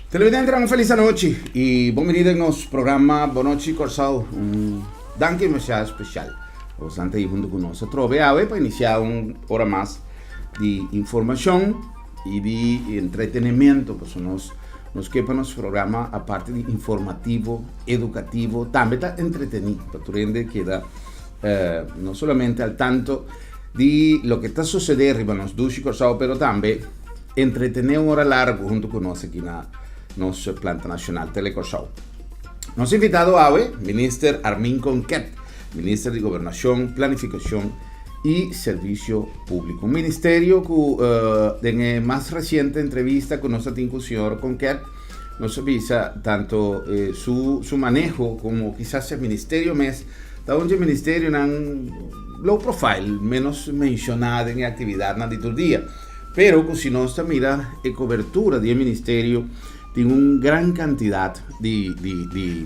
Televidentenan un felis anochi y bon bini den nos programa Bon Nochi Kòrsou. Un danki demasiado special pa bosan ta ahi hunto cu nos atrobe awe pa inicia un ora mas di informacion y di entretenimento pasobra nos nos ke pa nos programa aparte di informativo, educativo tambe ta entreteni pa tur hende keda no solamente al tanto di loke ta sucede riba nos dushi Kòrsou pero tambe Entretené un ora largu huntu ku nos aki na nos planta nashonal Telekòrsou. Nos invitado awe, Minister Armin Konket, Minister di Gobernashon, Planifikashon i Servisio Públiko. Un ministerio ku den e mas resiente entrevista ku nos a tin ku señor Konket, nos a bisa tanto su su maneho komo kisas e ministerio mes ta un dje ministerionan low profile, ménos menshoná den e aktividatnan di tur dia. Pero cu si nos ta mira e cobertura di e ministerio tin un gran cantidad di di di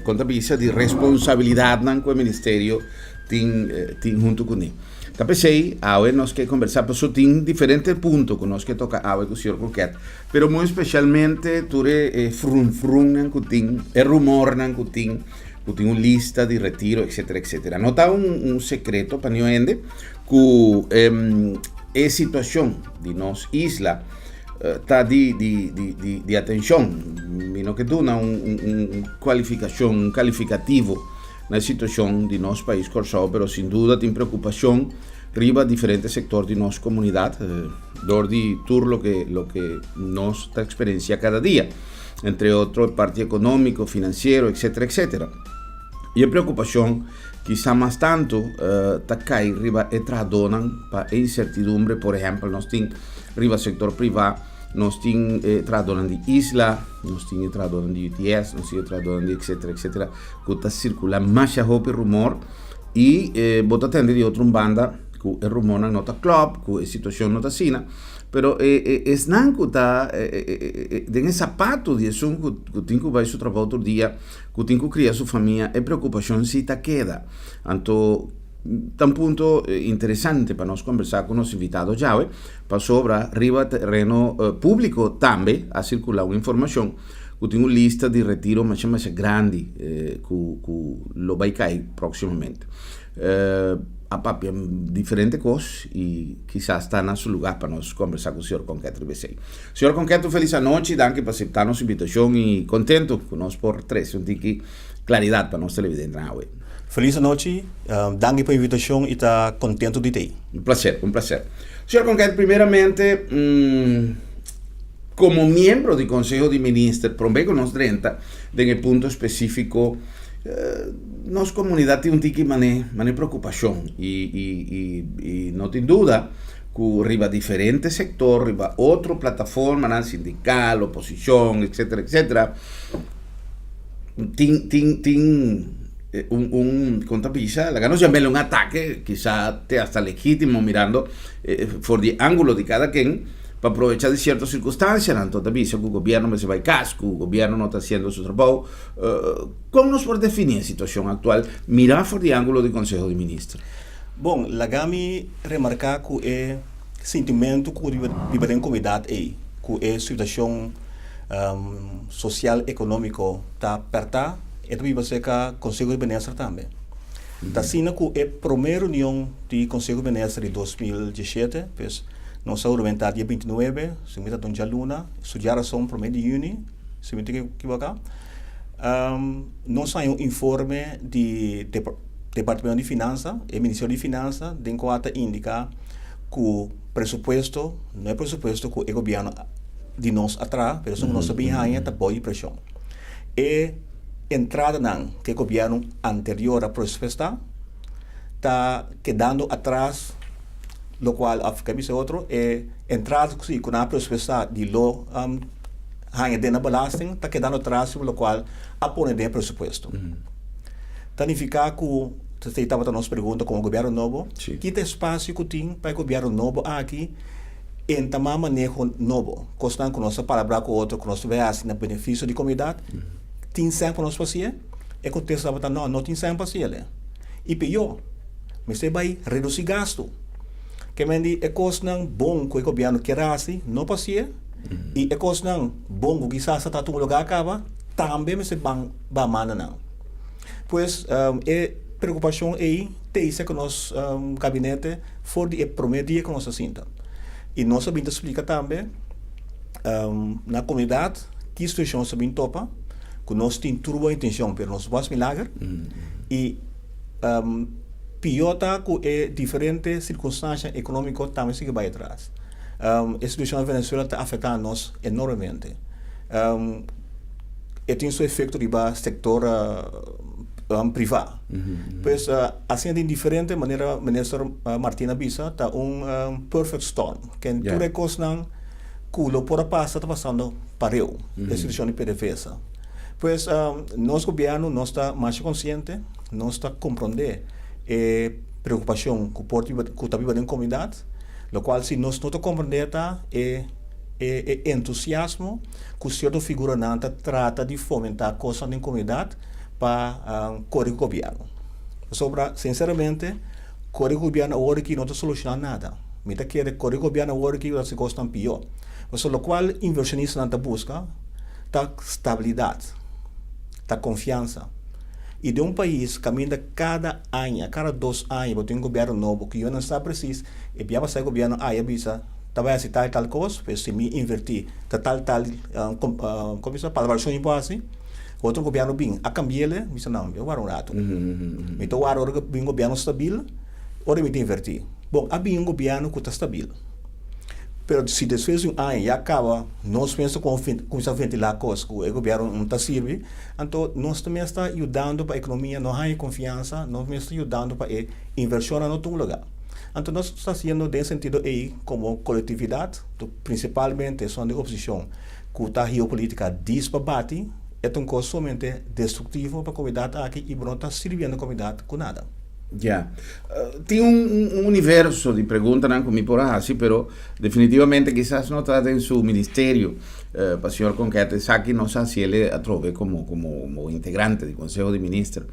con ta bisa di responsabilidadnan cu e ministerio tin tin hunto cune. Ta p'esey awe nos ke conversa paso tin diferente punto cu nos ke toca awe cu señor Croquet, pero muy especialmente tur e e frun frunnan cu tin, e rumornan cu tin, cu tin un lista di retiro etcetera etcetera. No ta un un secreto pa niun hende Ku e situashon di nos isla ta di di di di di atenshon. Mi no ke duna un un un kualifikashon, un kalifikativo na e situashon di nos pais Kòrsou, pero sin duda tin preokupashon riba diferente sektor di nos komunidat dor di tur loke loke nos ta eksperensia kada dia, entre otro e parti ekonómiko, finansiero, etsetera, etsetera. I e preokupashon Kisa mas tantu ta kai riba e trahadónan pa e insertidumbre. Por ehèmpel, nos tin riba sektor privá, nos tin e trahadónan di Isla, nos tin e trahadónan di UTS, nos tin e trahadónan di etsetera, etsetera, ku ta sirkulá masha hopi rumor i bo ta tende di otro un banda ku e rumornan no ta klòp, ku e situashon no ta asina. Pero e esnan ku ta den e sapato di esun ku tin ku bai su trabou tur dia, ku tin ku kria su famia, e preokupashon si ta keda. Anto ta un punto interesante pa nos kombersá ku nos invitado djawe, pasobra riba tereno públiko tambe a sirkulá un informashon ku tin un lista di retiro masha masha grandi ku ku lo bai kai próksimamente. A papia diferente kos i kisas ta na su lugá pa nos kombersá ku señor Konket riba esei. Señor Konket un felis anochi, danki pa aseptá nos invitashon i kontentu ku nos por trese un tiki klaridat pa nos televidentenan awe. Felis anochi, danki pa invitashon i ta kontentu di t'ei. Un plaser, un plaser. Señor Konket, primeramente, komo miembro di Konseho di Minister, promé ku nos drenta den e punto spesífiko, nos komunidat tin un tiki mané, mané preokupashon i, i, i, i no tin duda ku riba diferente sektor, riba otro plataformanan, sindikal, oposishon, etsetera, etsetera, tin, tin, tin un, un, kon ta bisa, laga nos yam'el un atake, kisa te hasta legítimo mirando for di ángulo di kada ken, pa aprovecha di sierto sirkunstansianan. Anto ta bisa ku gobièrnu mester bai kas, ku gobièrnu no ta hasiendo su trabou. Kon nos por definí e situashon aktual mirá for di ángulo di Konseho di Minister? Bon, laga mi remarká ku e sintimentu ku biba den komunidat ei, ku e situashon sosial ekonómiko ta pèrtá, e ta biba serka Konseho di Minister tambe. Ta asina ku e promé reunion di Konseho di Minister di 2017, pues nos a huramentá dia 29, si mi ta don djaluna, su djarason promé di yüni, si mi ta ekiboká, nos haña un informe di Departamento di Finansa, e Ministerio di Finansa, den kua ta indiká ku presupuesto no e presupuesto ku e gobièrnu di nos a traha, pero esun ku nos ta bin haña ta bou di preshon. E entradanan ku e gobièrnu anterior a presupuestá ta kedando atras, lokual òf ke bisa otro, e entrada ku nan a presupuestá di lo haña den nan belasting ta kedando atras lokual a pone den e presupuesto. Ta nifiká ku, esei tabata nos pregunta komo gobièrnu nobo, ki ta e spasio ku tin pa e gobièrnu nobo aki entamá maneho nobo? Kosnan ku nos a palabrá ku otro ku nos ta bai hasi na benefisio di komunidat, tin sèn pa nos pa hasié? E kontesta tabata nò, no tin sèn pa hasiel. I pió, mester bai redusí gastu. Ke men di e kosnan bon ku e gobièrnu kier hasi no pa hasié i e kosnan. bon ku kisas ta tuma lugá kaba, tambe mester ban ba manda nan. Pues e preokupashon ei ta hisa ku nos gabinete for di e promé dia ku nos a sinta. I nos a bin ta splika tambe na komunidat ki situashon nos a bin topa, ku nos tin tur bon intenshon pero nos no por hasi milager i pió ta ku e diferente sirkunstansha ekonómiko tambe sigui bai atras. E situashon na Venezuela ta afektá nos enormemente. E tin su efekto riba sektor privá. Pues asina den diferente manera Minister Martina a bisa ta un perfect storm. Ken tur e kosnan ku lo por a pasa ta pasando pareu, e situashon di PDVSA. Pues nos gobièrnu nos ta masha konsiente, nos ta komprondé e preokupashon ku por ku ta biba den komunidat, lokual si nos no ta komprondé ta e e entusiasmo ku sierto figuranan ta trata di fomentá kosnan den komunidat pa kore ku gobièrnu. Pasobra, sinseramente, kore ku gobièrnu awor aki no ta solushoná nada. Mi ta kere kore ku gobièrnu awor aki lo hasi kosnan pió. Pasobra lokual invershonistanan ta buska ta stabilidat, ta konfiansa. I den un pais kaminda kada aña, kada dos aña bo tin un gobièrnu nobo ku yo no sa presis e bia pasá e gobièrnu aya bisa, Ta bai hasi tal i tal kos, pues si mi invertí ta tal tal komo bisa palabrashon mi por hasi. Otro gobièrnu bin a kambi'el, mi bisa no, mi ta wara un ratu. Mi ta wara ora ku bin gobièrnu stabil, ora mi ta invertí. Bon, a bin un gobièrnu ku ta stabil, pero si despues di un aña ya kaba nos mes ta kuminsá ventilá kos ku e gobièrnu no ta sirbi, anto nos ta mes ta yudando pa ekonomia no haña konfiansa, nos mes ta yudando pa e invershonnan no tuma lugá. Anto nos ta haciendo den sentido ey como colectividad, principalmente esun di oposicion cu ta geopolitica dis pa bati, e ta un cos sumamente destructivo pa comunidad aki y bo no ta sirbiendo comunidad cu nada. Ya. Tin un universo di preguntanan cu mi por a haci, pero definitivamente kisas no ta den su ministerio pa señor Conquet esaki nos a haciele atrobe como como integrante di Conseho di Minister.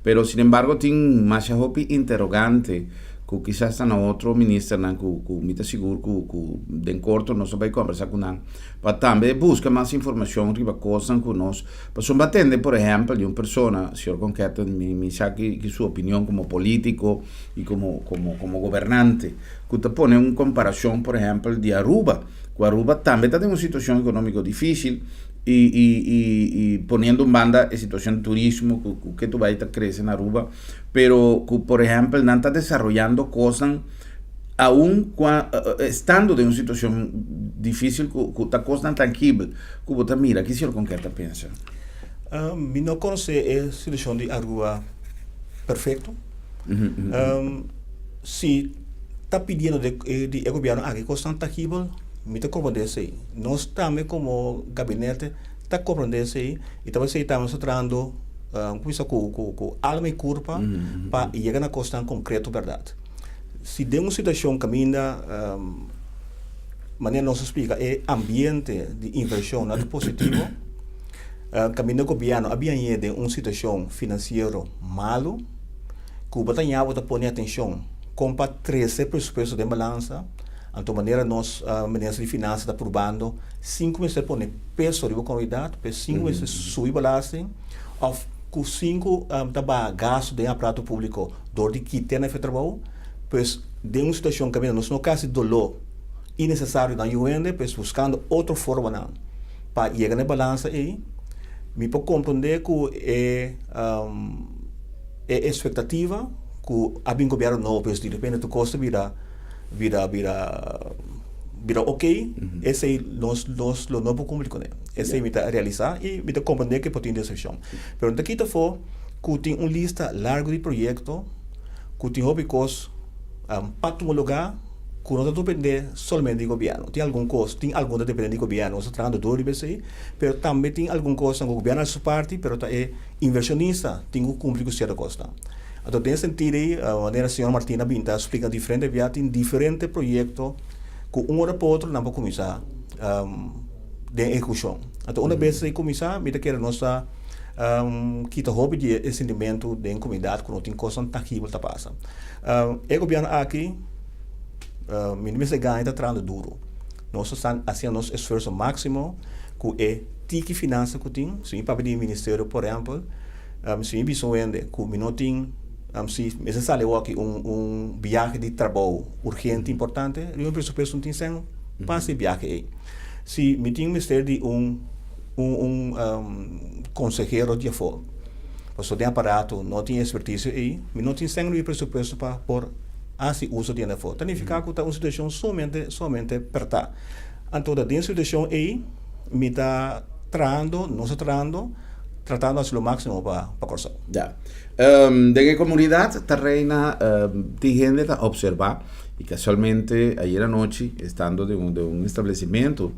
Pero sinembargo tin masha hopi interogante ku kisas ta na otro ministernan ku ku mi ta sigur ku ku den korto nos ta bai kombersa ku nan pa tambe buska mas informashon riba kosnan ku nos pasobra bo a tende por ehèmpel di un persona señor Conquet mi mi sa ki ki su opinion komo politiko i komo komo komo gobernante ku ta pone un komparashon por ehèmpel di Aruba ku Aruba tambe ta den un situashon ekonómiko difisil I, i, i, i poniendo un banda e situacion di turismo cu, cu ke tu bai ta crece na Aruba, pero cu por ehempel nan ta desaroyando cosnan aun cua, estando den un situacion dificil cu, cu ta cosnan tangibel cu bo ta mira. Ki señor Conquer ta pensa? Mi no conoce e situacion di Aruba perfecto. Si ta pidiendo di e gobierno aki cosnan tangibel, Mi ta komprondé esei. Nos tambe komo gabinete ta komprondé esei i ta esei tambe nos ta trahando kuminsa ku ku alma i kurpa pa yega na kosnan konkreto bèrdat. Si den un situashon kaminda manera nos a splika e ambiente di invershon no ta positivo, kaminda gobièrnu a biañ'é den un situashon finansiero malu ku bo ta ña bo ta pone atenshon kon pa trese presupuesto den balansa. Anto manera nos Minister di Finansa ta purbando sin ku mester pone peso riba komunidat, pues sin ku mester subi belasting òf ku sin ku ta baha gastu den aparato públiko dor di kit'é na efe trabou, pues den un situashon kaminda nos no ka hasi doló innesesario na yu hende, pues buskando otro formanan pa yega na e balansa ei, mi por komprondé ku e e espektativa ku a bin gobièrnu nobo, pues di repente tur kos ta bira. Bira bira bira ok, esei nos nos lo no por cumpli cune. Esei mi ta realisa y mi ta comprende cu por tin decepcion. Pero no ta kita afo cu tin un lista largo di proyecto cu tin hopi cos pa tuma lugar cu no ta depende solamente di gobierno. Tin algun cos, tin algun ta depende di gobierno, nos ta trahando duro riba esei, pero tambe tin algun cosnan cu gobierno a haci su parti pero ta e inversionista tin cu cumpli cu cierto cosnan. Anto den sentido ei, manera señor Martin a bin ta splika diferente bia, tin diferente proyekto ku un ora pa otro nan por kuminsá den ehekushon. Anto una bes ei kuminsá, mi ta kere nos ta kita hopi di e sentimentu den komunidat ku no tin kosnan tangibel ta pasa. E gobièrnu aki, mi no mester gaña, ta trahando duru. Nos ta stan hasiendo nos esfuerso máksimo. Ku e tiki finansa ku tin, si mi papia di mi ministerio por ehèmpel, si mi bisa un hende ku mi no tin, si mester sali awor aki un un biahe di trabou urgente importante, riba mi presupuesto no tin sèn pa hasi e biahe ei. Si mi tin mester di un un un konsehero di afó, pasobra den aparato no tin ekspertisio ei, mi no tin sèn riba mi presupuesto pa por hasi uso di hende afó. Ta nifiká ku ta un situashon sumamente sumamente pèrtá. Anto ta den situashon ei mi ta trahando, nos ta trahando, tratando hasi lo máksimo pa Kòrsou. Ya. Den e komunidat ta reina tin hende ta opservá i kasualmente ayer anochi estando den un den un establesimentu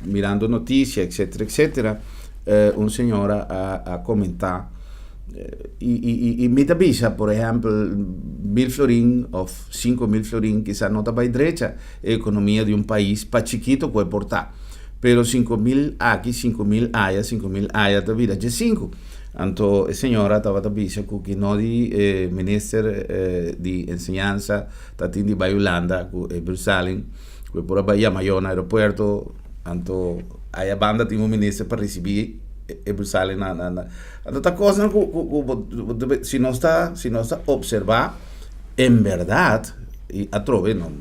mirando notisia etsetera etsetera un señora a a komentá I i mi ta bisa, por ehèmpel, mil florin òf 5000 florin kisas no ta bai drecha e ekonomia di un pais pa chikito ku e por ta. Pero 5000 aki, 5000 aya, 5000 aya ta bira 15. Anto e señora tabata bisa ku ki no di e minister di enseñansa ta tin di bai Hulanda ku e Brusaling ku e por a bai yama yo na aeropuerto. Anto aya banda tin un minister pa risibí e Brusaling na na. Anto ta kosnan ku ku ku bo bo debe si nos ta si nos ta opservá en bèrdat i atrobe no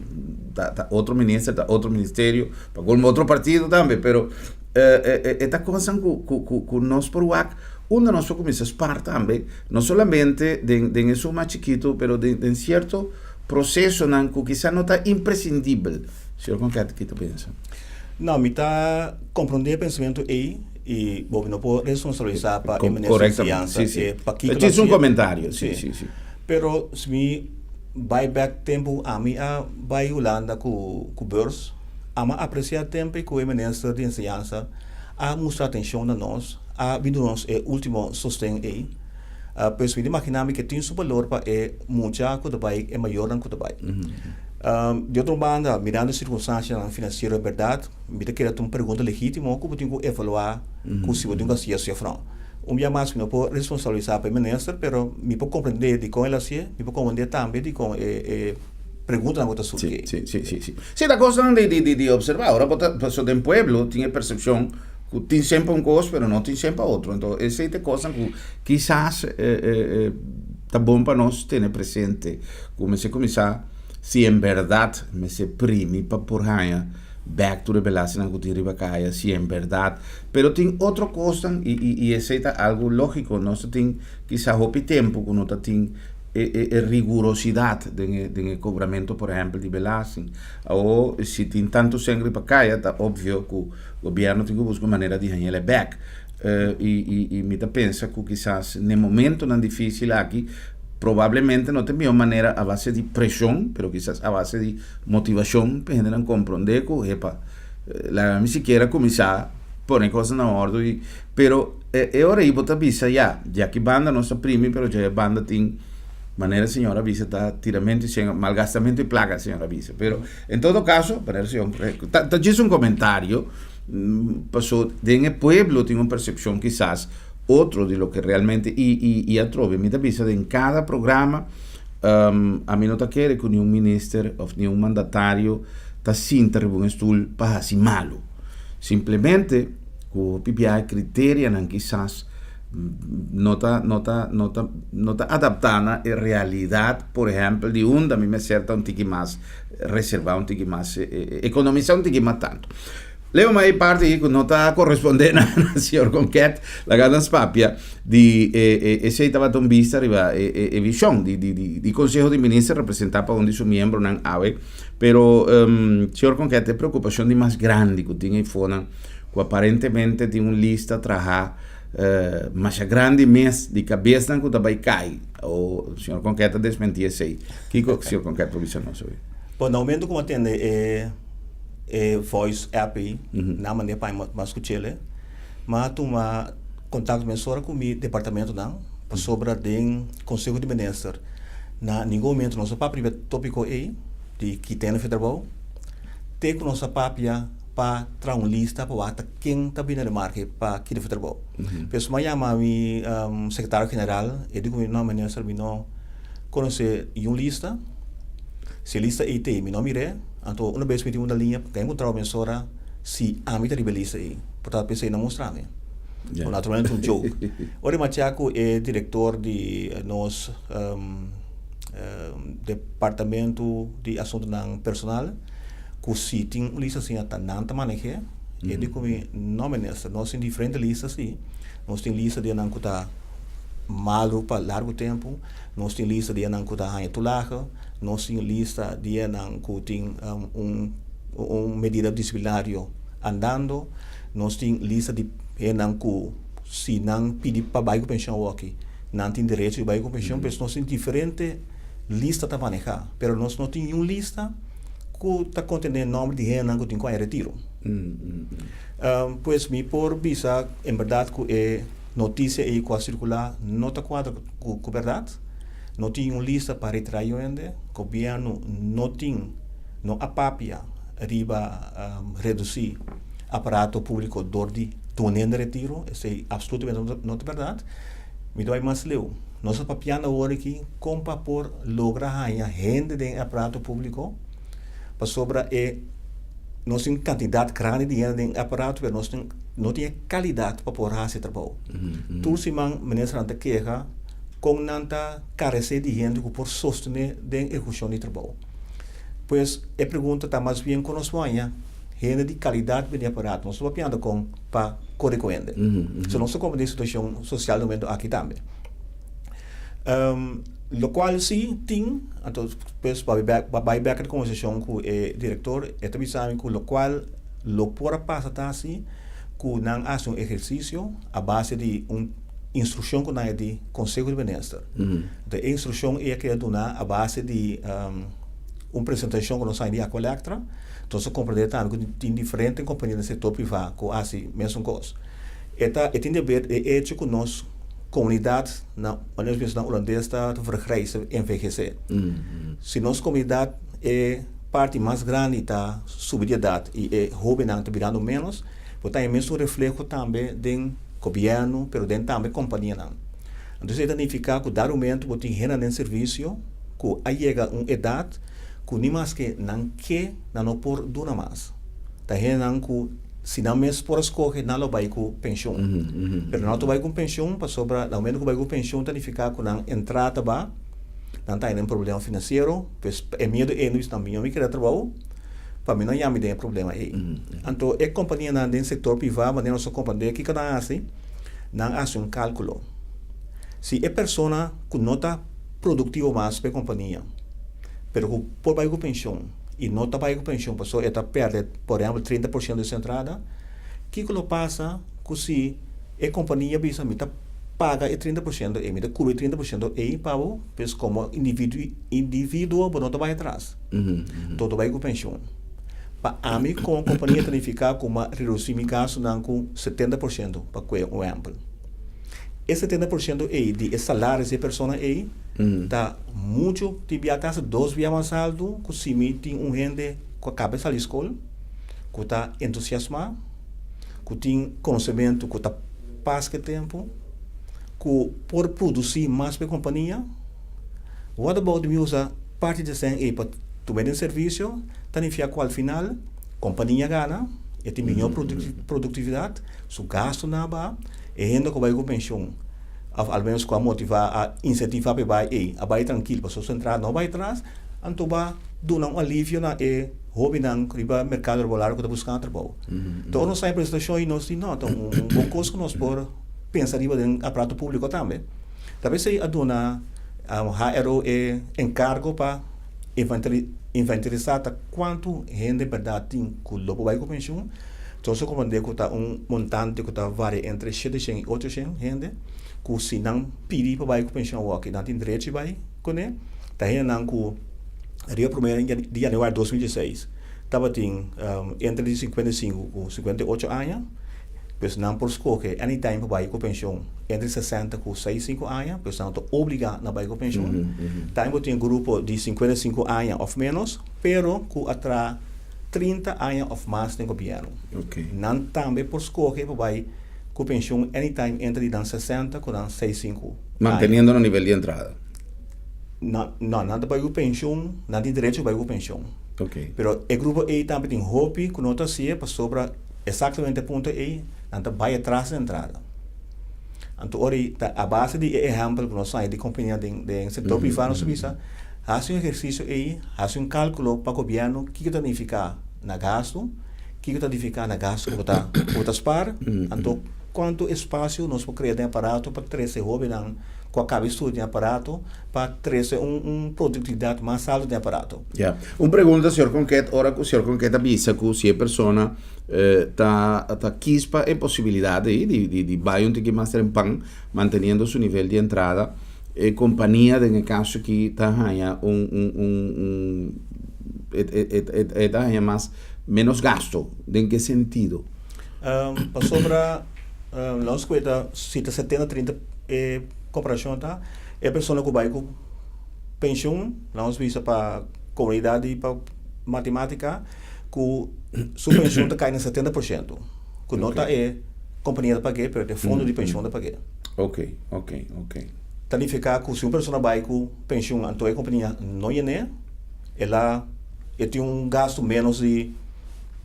ta ta otro minister ta otro ministerio pa kolmo otro partido tambe pero e ta kosnan ku ku ku ku nos por wak unda nos por kuminsá spar tambe no solamente den den e suma chikitu pero den den sierto prosesonan ku kisas no ta impresindibel. Señor Conquet ki ta pensa? No mi ta komprondé e pensamentu ei. I bo no por responsabilisá pa e minister di enseñansa. Sí, sí. Pakiko ta un komentario, sí, sí, sí. Pero si mi bai bèk tempu ami a bai Hulanda ku ku beurs, ami a apresiá tempu ku e minister di enseñansa a mustra atenshon na nos, a bin duna nos e último sosten ei. Pues mi ta imaginá mi ke tin su balor pa e mucha ku ta bai, e mayornan ku ta bai. Di otro banda, mirando e sirkunstansianan finansiero e bèrdat, Mi ta kere ta un pregunta legítimo ku bo tin ku evaluá ku si bo tin ku hasi esei òf no. Un bia mas mi no por responsabilisá pa e minister, pero mi por komprendé dikon el hasié, mi por komprendé tambe dikon e e preguntanan ku ta surgi. Sí, sí, sí, sí. Sí, ta kosnan di di di opservá. Ora bo ta pasobra den pueblo tin e persepshon ku tin semper un kos pero no tin semper otro. Enton esei ta e kosnan ku kisas ta bon pa nos tene presente ku mester kuminsá si en bèrdat mester primi pa por haña bek tur e belastingnan ku tin riba kaya, si en bèrdat. Pero tin otro kosnan i i i esei ta algu lógiko. Nos ta tin kisa hopi tempu ku no ta tin e e e rigurosidat den e den e kobramentu por ehèmpel di belasting. Awor si tin tantu sèn riba kaya ta opvio ku gobièrnu tin ku buska un manera di hañ'el e bek. I i i mi ta pensa ku kisas n'e momentunan difísil aki probablemente no ta e mihó manera a base di preshon pero kisas a base di Motivashon pa hendenan komprondé ku epa, laga mi sikiera kuminsá pone kosnan na òrdu i pero e ora ei bo ta bisa ya, di aki banda nos ta primi pero dje banda tin manera señor a bisa ta tiramentu di shen, malgastamentu di plaka señor a bisa. Pero en todo kaso manera señor ta ta djis un komentario paso den e pueblo tin un persepshon kisas otro di loke realmente i i i atrobe mi ta bisa den kada programa Ami no ta kere ku niun minister òf niun mandatario ta sinta riba un stoel pa hasi malu. Simplemente ku hopi biaha e kriterianan kisas no ta no ta no ta no ta adaptá na e realidat, por ehèmpel di unda mi mester ta un tiki mas reservá, un tiki mas ekonomisá un tiki mas tantu. Leo ma e parti aki ku no ta korespondé na señor Conquet, laga nos papia di e esei tabata un bista riba e e vishon di di di Konseho di Minister representá pa un di su miembronan awe. Pero señor Conquet e preokupashon di mas grandi ku tin eifonan ku aparentemente tin un lista trahá masha grandi mes di kabesnan ku ta bai kai. O señor Conquet ta desmentí esei. Kiko señor Conquet por bisa nos awe? Bon, na momento ku bo a tende e e voice app ei, nan mand'é pa mi mas skuch'el. Mi a tuma kontakto mesora ku mi departamentonan pasobra den Konseho di Minister na ningun momento nos a papia riba e topiko ei di kita hende for trabou te ku nos a papia pa traha un lista pa wak ta ken ta bini remarke pa kita for trabou. Pues mi a yama mi sekretario general e di ku mi, no minister mi no konosé niun lista, si e lista ei t'ei mi no mir'é. Anto una bes mi tin un liña pa encontrao mesora. Si ami ta riba e lista ei, por ta p'esei no mustra mi. Bo naturalmente un joke. Ora mi a chia ku e direktor di nos departamento di asuntunan personal ku si tin un lista asina ta nan ta maneh'é. E di ku mi, no minister, nos tin diferente lista si. Nos tin lista di esnan ku ta malu pa largu tempu, nos tin lista di esnan ku ta haña tulahe, nos tin lista di esnan ku tin un un medida disiplinario andando, nos tin lista di hendenan ku si nan pidi pa bai ku penshon awoki nan tin derecho di bai ku penshon, pues nos tin diferente lista ta maneha, pero nos no tin niun lista ku ta kontené nòmber di hendenan ku tin ku haña retiro. Pues mi por bisa en bèrdat ku e notisia ei ku a sirkulá no ta kuadra ku bèrdat, no tin niun lista pa retirá yu hende, gobièrnu no tin. No a papia riba redusí aparato públiko dor di dun'é retiro, esei apsolutamente no ta bèrdat. Mi ta bai mas leu. Nos ta papiando awor aki kon pa por logra haña hende den e aparato públiko pasobra e nos tin kantidat grandi di hende den e aparato pero nos no tin e kalidat pa por hasi e trabou. Tur siman ministernan ta keha kon nan ta karesé di hende ku por sostené den ehekushon di trabou. Pues e pregunta ta mas bien kon nos por haña hende di kalidat bini aparato. Nos ta papiando kon pa kore ku hende. So nos ta komprendé e situashon sosial di momento aki tambe. Lokual si tin, anto pues pa bai bèk na kombersashon ku e direktor, e ta bisa mi ku lokual lo por a pasa ta si ku nan a hasi un ehersisio a base di un instrukshon ku nan a di Konseho di Minister. Anto e instrukshon ei a keda duna a base di un presentashon ku nos haña di Aqualectra. Nos a komprendé tambe ku tin diferente kompania den sektor privá ku a hasi mesun kos. E ta e tin di haber e echo ku nos komunidat na manera nos bisa na hulandes ta vergrijzen, envehesé. Si nos komunidat e parti mas grandi ta subi di edat i e hóbennan ta birando ménos, bo ta haña mesun refleho tambe den gobièrnu pero den tambe kompanianan. Entonces e ta nifiká ku dado momento bo tin hendenan den servisio ku a yega un edat ku ni maske nan ke nan no por duna mas. Ta hendenan ku si nan mes por a skohe nan lo bai ku penshun. Pero nan no ta bai ku penshun pasobra na momento ku bai ku penshun ta nifiká ku nan entrada ta ba, nan ta haña den problema finansiero, pues e miedu ei nan bisa mi keda trabou pa mi no yami den e problema ei. Anto e kompanianan den sektor privá manera nos a komprendé kiko nan a hasi, nan a hasi un kálkulo. Si e persona ku no ta produktivo mas pa e kompania, pero ku por bai ku penshon i no ta bai ku penshon pasobra e ta pèrdè por ehèmpel 30% di su entrada, kiko lo pasa ku si e kompania bisa mi ta paga e 30% ei, mi ta kubri e 30% ei pa bo, pues komo individuo bo no ta bai atras. Todo bai ku penshon. Pa ami komo kompania ta nifiká ku mi a redusí mi gastunan ku 70%, pa kue un ehèmpel. E 70% ei di e salario di e persona ei ta muchu, tin bia kasi dos bia mas altu ku si mi tin un hende ku a kaba di sali skol, ku ta entusiasmá, ku tin konosementu ku ta pas ku e tempu, ku por produsí mas pa e kompania. What about mi usa parti di esnan ei pa tuma den servisio, ta nifiká ku al final kompania gana, e tin mihó produktividat, su gastunan a baha, e hende ku bai ku penshon òf al menos ku a motivá, a insentivá pa e bai ei, a bai trankil pasobra su entrada no bai tras, anto bo a duna un alivio na e hóbennan riba merkado laboral ku ta buskando trabou. Enton ora nos haña presentashon ei nos di no, ta un bon kos ku nos por pensa riba den aparato públiko tambe. Ta p'esei a duna HRO e enkargo pa inventarisá ta kuantu hende bèrdat tin ku lo por bai ku penshun. Nos a komprendé ku ta un montante ku ta varia entre 700 i 800 hende ku si nan pidi pa bai ku penshun awor nan tin derecho di bai kuné. Ta hendenan ku riba promé di yanüari 2016 tabatin entre di 55 ku 58 aña. Pues nan por skohe anytime pa bai ku penshon entre 60 ku 65 aña, pues nan no ta obliga na bai ku penshon. Tambe bo tin e grupo di 55 aña òf ménos, pero ku a traha 30 aña òf mas den gobièrnu. Nan tambe por skohe pa bai ku penshon anytime entre di nan 60 ku nan 65 aña. Manteniendo nan nivel di entrada? No, nan ta bai ku penshon, nan tin derecho pa bai ku penshon. Pero e grupo ei tambe tin hopi ku no ta hasié pasobra eksaktamente e punto ei nan ta bai atras den entrada. Anto ora ei ta a base di e ehèmpel ku nos haña di kompania den sektor privá nos a bisa, hasi un ehersisio ei, hasi un kálkulo pa gobièrnu kiko ta nifiká na gastu, kiko ta nifiká na gastu ku bo ta ku bo ta spar, anto kuantu espasio nos por krea den aparato pa trese hóbennan ku a kaba di studia den aparato pa trese un produktividat mas altu den aparato. Ya. Un pregunta señor Konket, ora ku señor Konket a bisa ku si e persona ta ta kis pa e posibilidat ei di di di bai un tiki mas trempan manteniendo su nivel di entrada, e kompania den e kaso aki ta haña un un un un e e e e ta haña mas menos gasto, den ke sentido? Pasobra nos ku e ta si ta setenta trinta e komparashon ta e persona ku bai ku penshun, nos bisa pa komunidat di pa matematika ku su penshun ta kai na 70%, ku no ta e kompania ta pag'é pero ta e fondo di penshun ta pag'é. Ta nifiká ku si un persona bai ku penshun anto e kompania no yen'é, el a e tin un gastu ménos di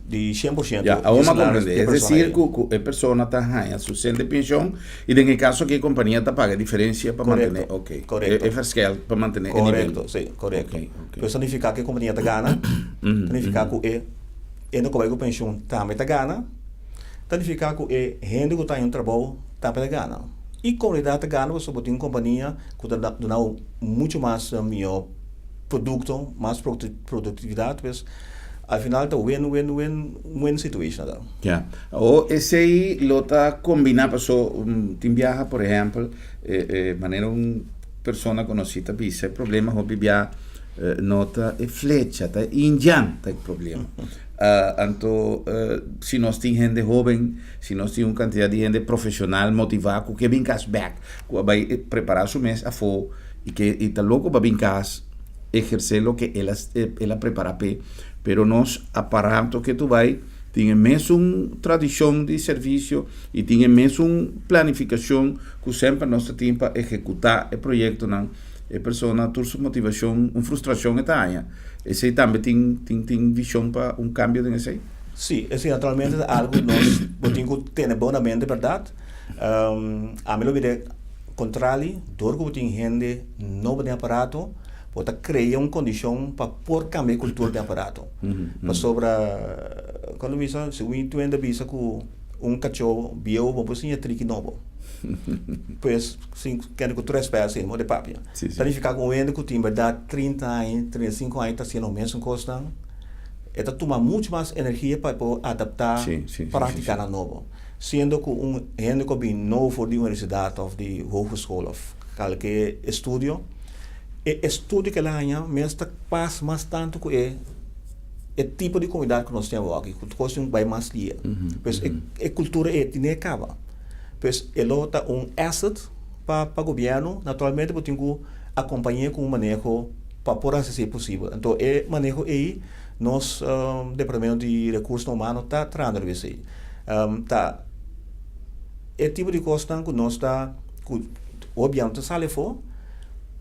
di 100% Ya, awor mi a comprende. Es decir, cu, cu e persona ta haña su cent de pensioen y den e caso aki e compania ta paga e diferencia pa mantene, Correcto, ok. correcto. E, e verschil pa mantene e nivel. Correcto, sí, correcto. Ok, ok. Pero eso nifica cu e compania ta gana, ta nifica cu e hende cu bai cu pensioen tambe ta gana, ta nifica cu e hende cu ta haña un trabou tambe ta gana. Y comunidad ta gana pasobra bo tin un compania cu ta duna bo mucho mas miho producto, mas productividad, pues. Al final ta win win win win situation ta. Ya. O esei lo ta kombiná paso tin biaha por ehèmpel e manera un persona konosí ta bisa e problema hopi bia no ta e flecha ta e indian ta e problema. Anto si nos tin hende hóben si nos tin un kantidat di hende profeshonal motivá ku ke bin kas bèk ku a bai prepará su mes afó i ke i ta loko pa bin kas ehersé loke el a el a prepará p'e, pero nos aparato ke tu bai tin e mesun tradishon di servisio i tin e mesun planifikashon ku semper nos ta tin pa ehekutá e proyektonan. E persona tur su motivashon, un frustrashon e ta haña. Esei tambe tin tin tin vishon pa un kambio den esei? Sí, esei naturalmente ta algu nos bo tin ku tene bon na mente bèrdat. Ami lo bira kontrali, dor ku bo tin hende nobo den aparato, bo ta krea un kondishon pa por kambia e kultura den aparato. Pasobra, kon ta bisa, segun tur hende a bisa ku un kachó bieu bo por siña triki nobo. Pues, sin kende ku tur rèspèt asina, bo ta papia. Ta nifiká ku un hende ku tin bèrdat 30 aña, 35 aña ta hasiendo mesun kosnan, e ta tuma muchu mas energia pa e por adaptá práktikanan nobo. Siendo ku un hende ku a bin nobo for di universidat òf di hogeschool òf kalke estudio, e estudio ku el a haña mes ta pas mas tantu ku e e tipo di komunidat ku nos tin awoki, ku kos tin bai mas lia. Pues e e kultura ei tene kaba. Pues e lo ta un asset pa pa gobièrnu, naturalmente bo tin ku akompañ'é ku un maneho pa por hasi esei posibel. Anto e maneho ei nos departamento di rekursonan humano ta trahando riba esei. Ta e tipo di kosnan ku nos ta ku gobièrnu ta sali afó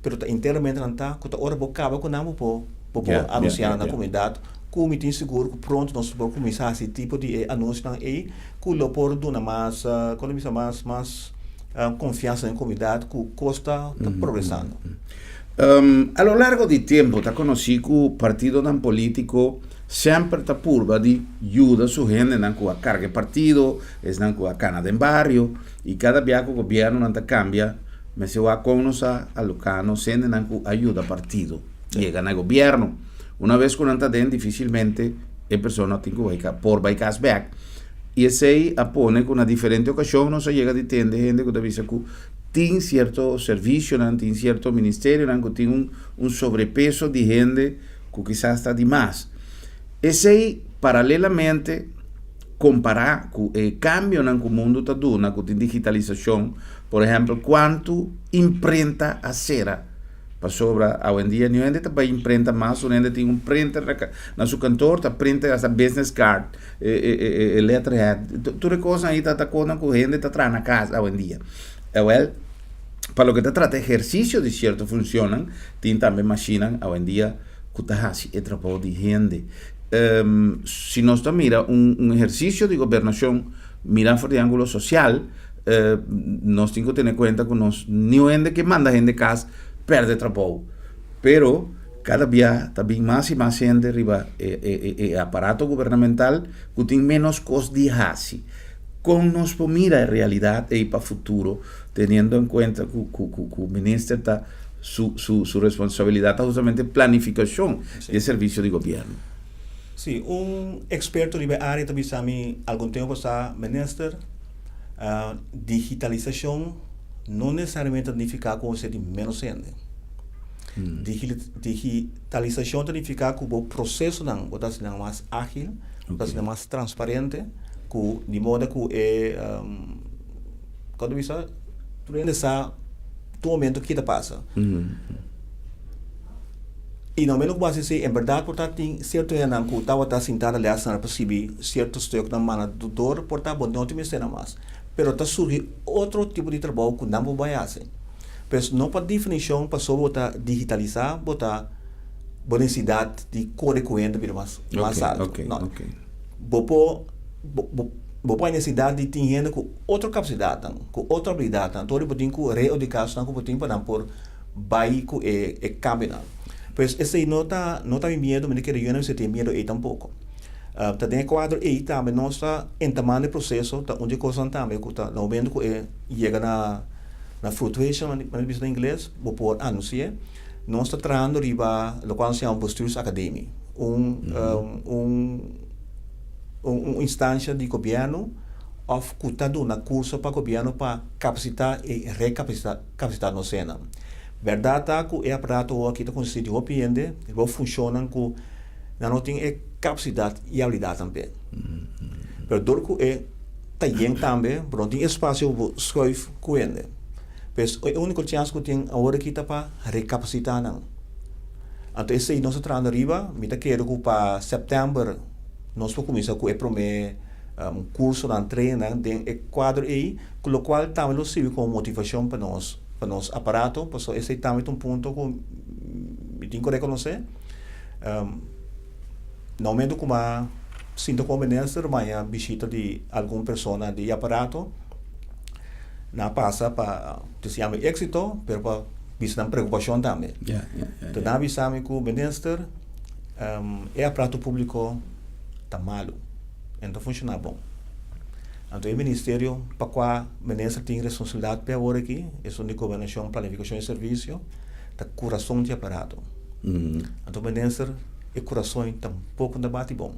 pero ta internamente nan ta ku ta ora bo kaba ku nan bo por bo por anunsiá na komunidat ku mi tin sigur ku pronto nos por kuminsá hasi tipo di e anunsionan ei ku lo por duna mas kon ta bisa mas mas konfiansa den komunidat ku kos ta ta progresando. A lo largo di tempu ta konosí ku partidonan polítiko Semper ta purba di yuda su hendenan ku a karga e partido, esnan ku a kana den bario, i kada bia ku gobièrnunan ta kambia, mester wak kon nos a aloká nos hendenan ku a yuda partido yega na e gobièrnu. Una bes ku nan ta den, difisilmente e persona tin ku bai por bai kas bèk. I esei a pone ku na diferente okashon nos a yega di tende hende ku ta bisa ku tin sierto servisionan, tin sierto ministerionan ku tin un sobrepeso di hende ku kisas ta di mas. Esei paralelamente kompará ku e kambionan ku mundu ta duna ku tin digitalisashon, por ehèmpel kuantu imprenta a sera pasobra awendia niun hende ta bai imprenta mas, un hende tin un printer na su kantor ta printa hasta business card, e letterhead, tur e kosnan ei ta kosnan ku hende ta traha na kas awendia. Awèl, pa loke ta trata ehersisio di sierto funshonnan, tin tambe mashinnan awendia. ku ta hasi e trabou di hende. Si nos ta mira un ehersisio di gobernashon mira for di ángulo sosial, nos tin ku tene kuenta ku nos niun hende ke manda hende kas pèrdè trabou. Pero kada bia ta bin mas i mas hende riba e aparato gubernamental ku tin ménos kos di hasi. Kon nos por mira e realidat ei pa futuro teniendo en kuenta ku minister ta su su su responsabilidat ta hustamente planifikashon di e servisio di gobièrnu? Sí, un eksperto riba e área ta bisa mi algun tempu pasá, Minister, digitalisashon no nesesariamente ta nifiká ku bo mester di ménos hende. Digitalisashon ta nifiká ku bo prosesonan bo ta hasi nan mas ágil, bo ta hasi nan mas transparente, ku di moda ku e kon ta bisa tur hende sa tur momento ki ta pasa. I na momento ku bo hasi esei en bèrdat por ta tin sierto hendenan ku tabata sintá na lèsnan pa sibi sierto stuknan manda dor por ta bo no tin mester nan mas. Pero ta surgi otro tipo di trabou ku nan por bai hasi. Pues no pa definishon pasobra bo ta digitalisá bo ta bo nesesidat di kore ku hende bira mas mas altu. No. Bo por bo por hay nesesidat di tin hende ku otro kapasidatnan, ku otro abilidatnan. Anto bo tin ku reeduká esnan ku bo tin pa nan por bai ku e e kambionan. Pues esei no ta no ta mi miedu, mi no kere yu nan mester tin miedu ei tampoko. Ta den e kuadro ei tambe nos ta entamando e proseso, ta un di e kosnan tambe ku ta na momento ku e yega na na frutuation, manera bisa na ingles, bo por anunsi'é. Nos ta trahando riba lokual nos yama Bestuursacademie, un un un instansha di gobièrnu òf ku ta duna kurso pa gobièrnu pa kapasitá i rekapasitá kapasitá nos hendenan. Bèrdat ta ku e aparato awor aki ta konsistí di hopi hende riba funshonnan ku nan no tin e kapasidat i abilidatnan p'e. Pero dor ku e ta yen tambe bo no tin espasio pa bo schuif ku hende. Pues e úniko chèns ku tin awor aki ta pa rekapasitá nan. Anto esei nos ta trahando riba, mi ta kere ku pa sèptèmber nos por kuminsá ku e promé kursonan, trainingnan den e kuadro ei, ku lokual tambe lo sirbi komo motivashon pa nos pa nos aparato, pasobra esei tambe ta un punto ku mi tin ku rekonosé. Na momento ku mi a sinta komo minister mi a bishita di algun persona di e aparato, nan a pasa pa deseá mi éksito pero pa bisa nan preokupashon tambe. Enton nan a bisa mi ku minister e aparato públiko ta malu, e no ta funshoná bon. Anto e ministerio pa kua minister tin responsabilidat p'e awor aki, esun di Gobernashon, Planifikashon i Servisio, ta kurason di e aparato. Anto minister e kurason tampoko no ta bati bon.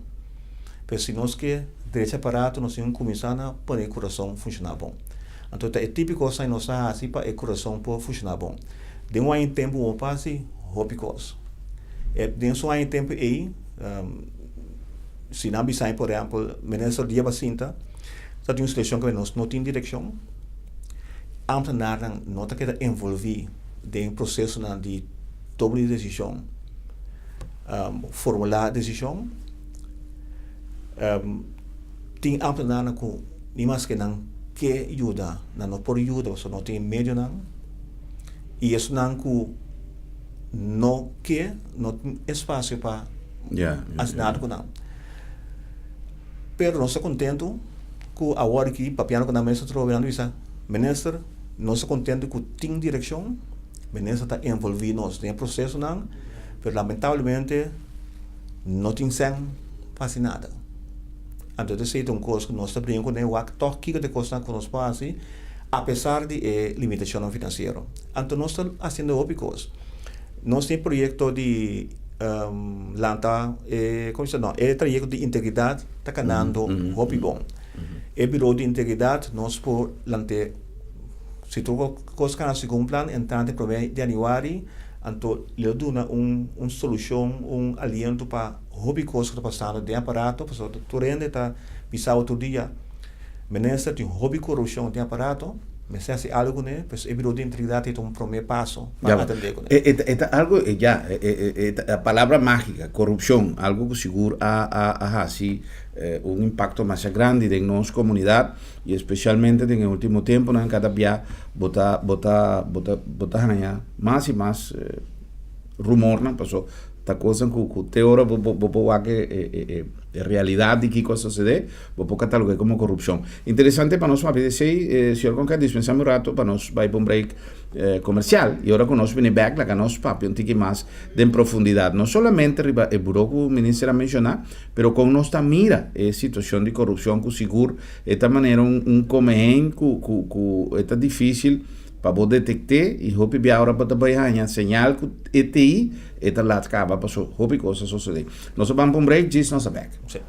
Pero si nos ke drecha aparato nos tin ku kuminsá na pone e kurason funshoná bon. Anto ta e típiko kos nos ta hasi pa e kurason por funshoná bon. Den un aña i tempu bo por hasi hopi kos. E den su aña i tempu ei si nan bisa mi por ehèmpel minister dia basinta ta tin un situashon ku nos no tin direkshon, ámtenarnan no ta keda envolví den prosesonan di toma di desishon, formulá desishon. Tin ámtenarnan ku ni maske nan ke yuda, nan no por yuda pasobra no tin medionan. I esunnan ku no ke, no tin espasio pa hasi nada ku nan. Pero nos ta kontentu ku awor aki papiando ku nan minister atrobe, nan ta bisa, Minister, nos ta kontentu ku tin direkshon, minister ta envolví nos den e prosesonan, pero lamentablemente no tin sèn pa hasi nada. Anto esei ta un kos ku nos ta bringa kuné, wak tòg kiko ta e kosnan ku nos por hasi apesar di e limitashonnan finansiero. Anto nos ta hasiendo hopi kos. Nos tin e proyekto di lanta e, komo se no, e trayekto di integridat ta kanando hopi bon. E biro di integridat nos por lant'é, si tur kos kana segun plan, entrante promé di yanüari, anto lo duna un un solushon, un aliento pa hopi kos ku ta pasando den aparato, pasobra tur hende ta bisa bo tur dia, Minister tin hopi korupshon den aparato, mester hasi algu kuné, pues e biro di integridat ei ta un promé paso pa atendé kuné. E ta algu, ya, e ta palabra mágika, korupshon, algu ku sigur a a hasi un impakto masha grandi den nos komunidat i espesialmente den e último tempunan kada bia bo ta bo ta bo ta bo ta haña mas i mas rumornan paso. Ta kosnan ku ku te ora bo bo bo wak e e e realidat di kiko a sosodé, bo por katalog'é komo korupshon. Interesante pa nos papia di esei, señor Conca, dispensá mi un rato pa nos bai pa un break komersial i ora ku nos bini bèk laga nos papia un tiki mas den profundidat, no solamente riba e buró ku minister a menshoná, pero kon nos ta mira e situashon di korupshon ku sigur e ta manera un un komehén ku ku ku e ta difísil Pa bo detekt'é i hopi bia ora bo ta bai haña señal ku e t'ei, e ta lat kaba paso hopi kos a sosodé. Nos a ban pa un break, djis nos a bèk. Sí.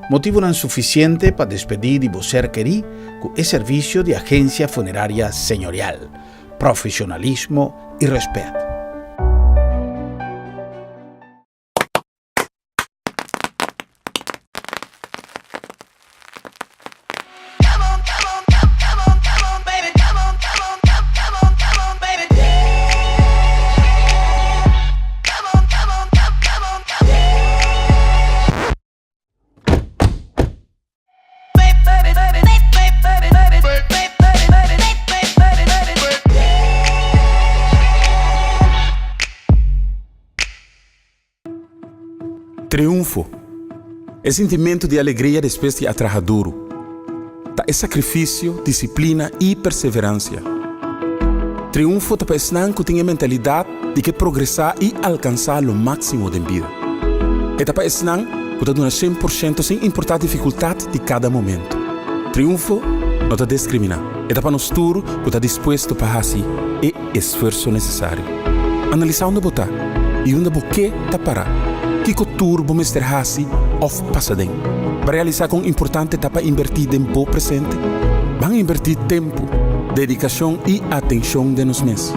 Motibunan sufisiente pa despedí di bo ser kerí ku e servisio di Agencia Funeraria Señorial. Profesionalismo i rèspèt. Triunfo, E sintimentu di alegria despues di a traha duru. Ta e sakrifisio, disiplina i perseveransia. Triunfo ta pa esnan ku tin e mentalidat di ke progresá i alkansá lo máksimo den bida. E ta pa esnan ku ta duna 100% sin importá difikultat di kada momentu. Triunfo no ta deskriminá, e ta pa nos tur ku ta dispuesto pa hasi e esfuerso nesesario. Analisá unda bo ta i unda bo ke ta pará. Kiko tur bo mester hasi òf pasa den pa realisá kon importante ta pa inbertí den bo presente? Ban inbertí tempu, dedikashon i atenshon den nos mes.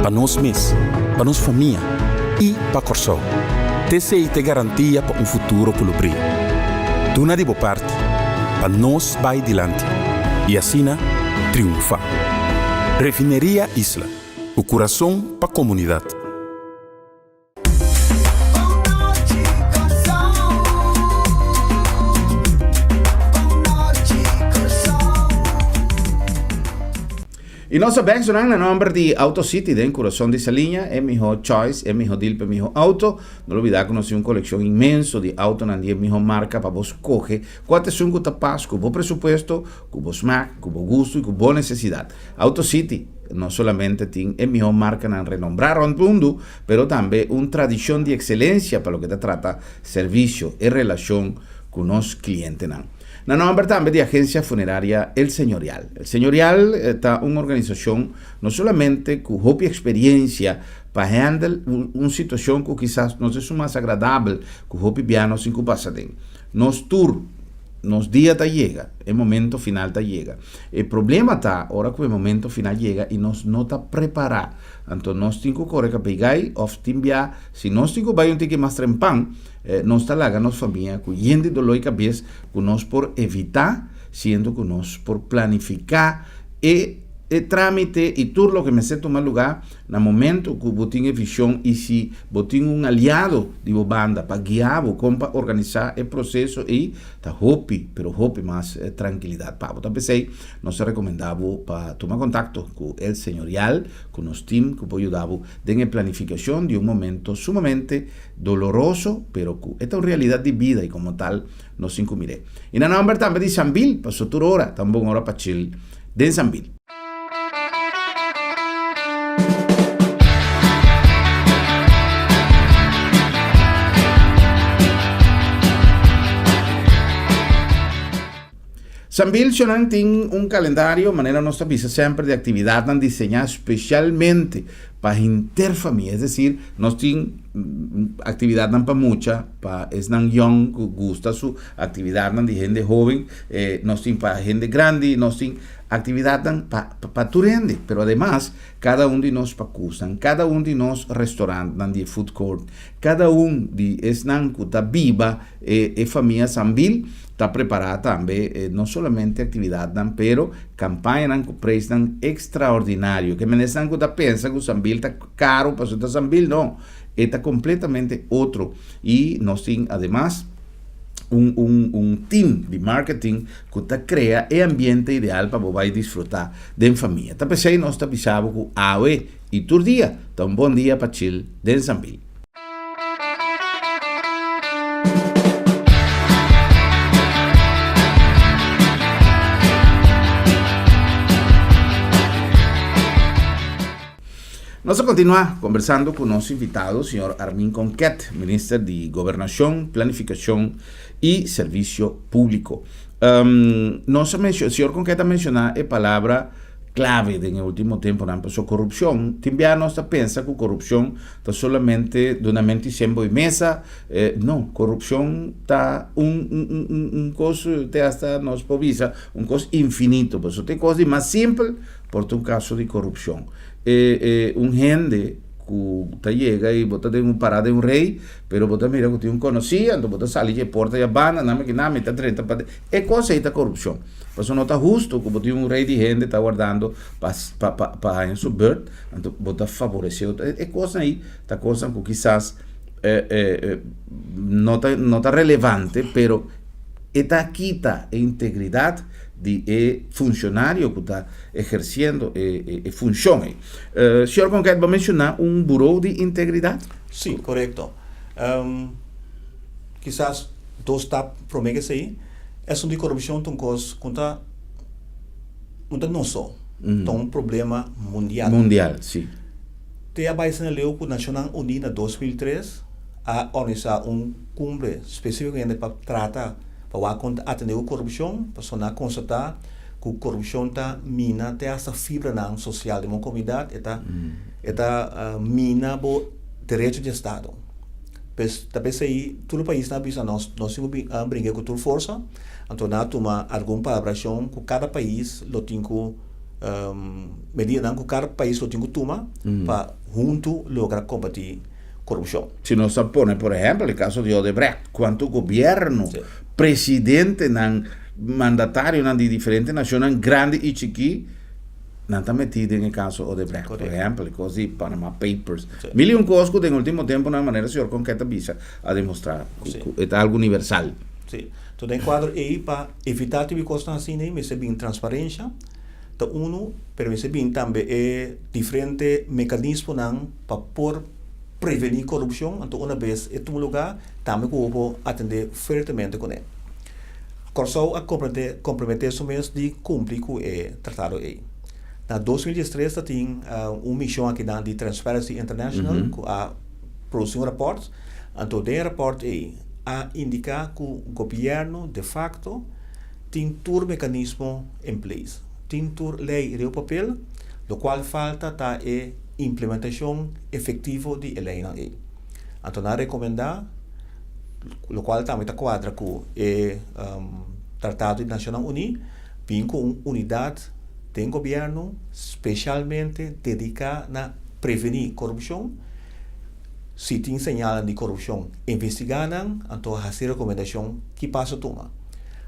Pa nos mes, pa nos famia i pa Kòrsou. T'esei t'e garantia pa un futuro ku lo bria. Duna di bo parti pa nos bai dilanti i asina triunfá. Refineria Isla, ku kurason pa komunidat. Y nos a bek zonan na nomber di Auto City den Curason di Saliña, e miho choice, e miho deal pa e miho auto. No lo bida cu nos tin un coleccion inmenso di autonan di e miho marca pa bo scoge cua ta esun cu ta pas cu bo presupuesto, cu bo smaak, cu bo gusto y cu bo necesidad. Auto City no solamente tin e miho marcanan renombra rond mundo, pero tambe un tradicion di excelencia pa loke ta trata servicio e relacion cu nos clientenan. Na nomber tambe di Agencia Funeraria El Señorial. El Señorial ta un organisacion no solamente cu hopi experiencia pa handle un situacion cu kisas no ta esun mas agradabel cu hopi bia nos tin cu pasa den. Nos tur, nos dia ta yega, e momento final ta yega. E problema ta ora cu e momento final yega y nos no ta prepara. Anto nos tin cu core capigai of tin bia si nos tin cu bay un tiki mas trempan, Nos ta laga nos famia ku yen di doló i kabes ku nos por evitá siendo ku nos por planifiká e e trámite i tur loke mester tuma lugá na momento ku bo tin e vishon i si bo tin un aliado di bo banda pa guia bo kon pa organisá e proseso ei ta hopi pero hopi mas trankilidat pa bo. Ta p'esei nos ta rekomendá bo pa tuma kontakto ku El Señorial ku nos tim ku por yuda bo den e planifikashon di un momento sumamente Doloroso, pero cu e ta un realidad di bida y como tal nos tin cu mir'é. Y na nomber tambe di Sambil, paso tur ora ta un bon ora pa chill den Sambil. Sambil Shonan tin un calendario, manera nos ta bisa semper, di actividadnan diseñá specialmente. Pa henter famia, es decir, nos tin actividadnan pa mucha, pa esnan yong cu gusta su actividadnan di hende hoben, nos tin pa hende grandi, nos tin actividadnan pa pa tur hende, pero ademas cada un di nos pacusnan, cada un di nos restaurantnan di e food court, cada un di esnan cu ta biba e e famia Sambil ta prepara tambe no solamente actividadnan pero campañanan cu prijsnan extraordinario. Ke men esnan cu ta pensa cu Sambil ta caro pasobra ta Sambil, no, e ta completamente otro y nos tin ademas un un un team di marketing cu ta crea e ambiente ideal pa bo bay disfruta den famia. Ta p'esey nos ta bisa bo cu awe y tur dia ta un bon dia pa chill den Sambil. Nos a continua conversando cu nos invitado, señor Armin Konket, Minister di Gobernacion, Planificacion y Servicio Publico. Nos a menciona, señor Konket a menciona e palabra clave den e ultimo temponan, pasobra corupcion, tin bia nos ta pensa cu corupcion ta solamente dunamento di sembo y mesa, no, corupcion ta un un un un cos te hasta nos por bisa un cos infinito, pasobra te cos di mas simpel por ta un caso di corupcion. E e un hende cu ta yega y bo ta den un parada den un rey, pero bo ta mira cu tin un conoci, anto bo ta sali dje porta dja banda, nami ki nami ta drenta pa e cos ey ta corupcion. Pasobra no ta husto cu bo tin un rey di hende ta wardando pa pa pa pa haña su beurt, anto bo ta favorece otro. E cosnan ey ta cosnan cu kisas no ta no ta relevante, pero e ta kita e integridad di e funcionario cu ta eherciendo e e funcion ey. Señor Konket, bo a menciona un buró di integridad? Sí, corecto. Kisas dos stap prome cu esey. Esun di korupshon ta un kos ku ta no ta nos so, ta un problema mundial. Mundial, si. Te a bai asina leu ku Nashonnan Uní na 2003 a organisá un kumbre spesífikamente pa trata, pa wak kon ta atendé ku korupshon, pasobra nan a konstatá ku korupshon ta mina te hasta fibranan sosial den bo komunidat, e ta e ta mina bo derecho di estado. Pues ta p'esei tur paisnan a bisa nos, nos tin ku bringa ku tur forsa, anto nan a tuma algun palabrashon ku kada pais lo tin ku medidanan ku kada pais lo tin ku tuma pa huntu logra kombatí korupshon. Si nos ta pone por ehèmpel e kaso di Odebrecht, kuantu gobièrnu, presidentenan, mandatarionan di diferente nashonnan grandi i chikí, Nan ta metí den e kaso Odebrecht, por ehèmpel, e kos di Panama Papers. Mil i un kos ku den último tempunan, manera señor Konket a bisa, a demostrá ku e ta algu universal. Sí. Enton den kuadro ei, pa evitá tipo di kosnan asina ei mester bin transparensha, ta unu, pero mester bin tambe e diferente mekanismonan pa por prevení korupshon, anto una bes e tuma lugá, tambe ku bo por atendé fuertemente kuné. Kòrsou a komprometé su mes di kumpli ku e tratado ei. Na 2013 ta tin un mishon akinan di Transparency International ku a produsí un rapòrt. Anto den e rapòrt ei a indiká ku gobièrnu de fakto tin tur mekanismo en place, tin tur lei riba papel, lokual falta ta e implementashon efektivo di e leinan ei. Anto nan a rekomendá. Lokual tambe ta kuadra ku e Tratado di Nashonnan Uní, bin ku un unidat den gobièrnu speshalmente dediká na prevení korupshon. Si tin señalnan di korupshon, investigá nan, anto hasi rekomendashon ki paso tuma.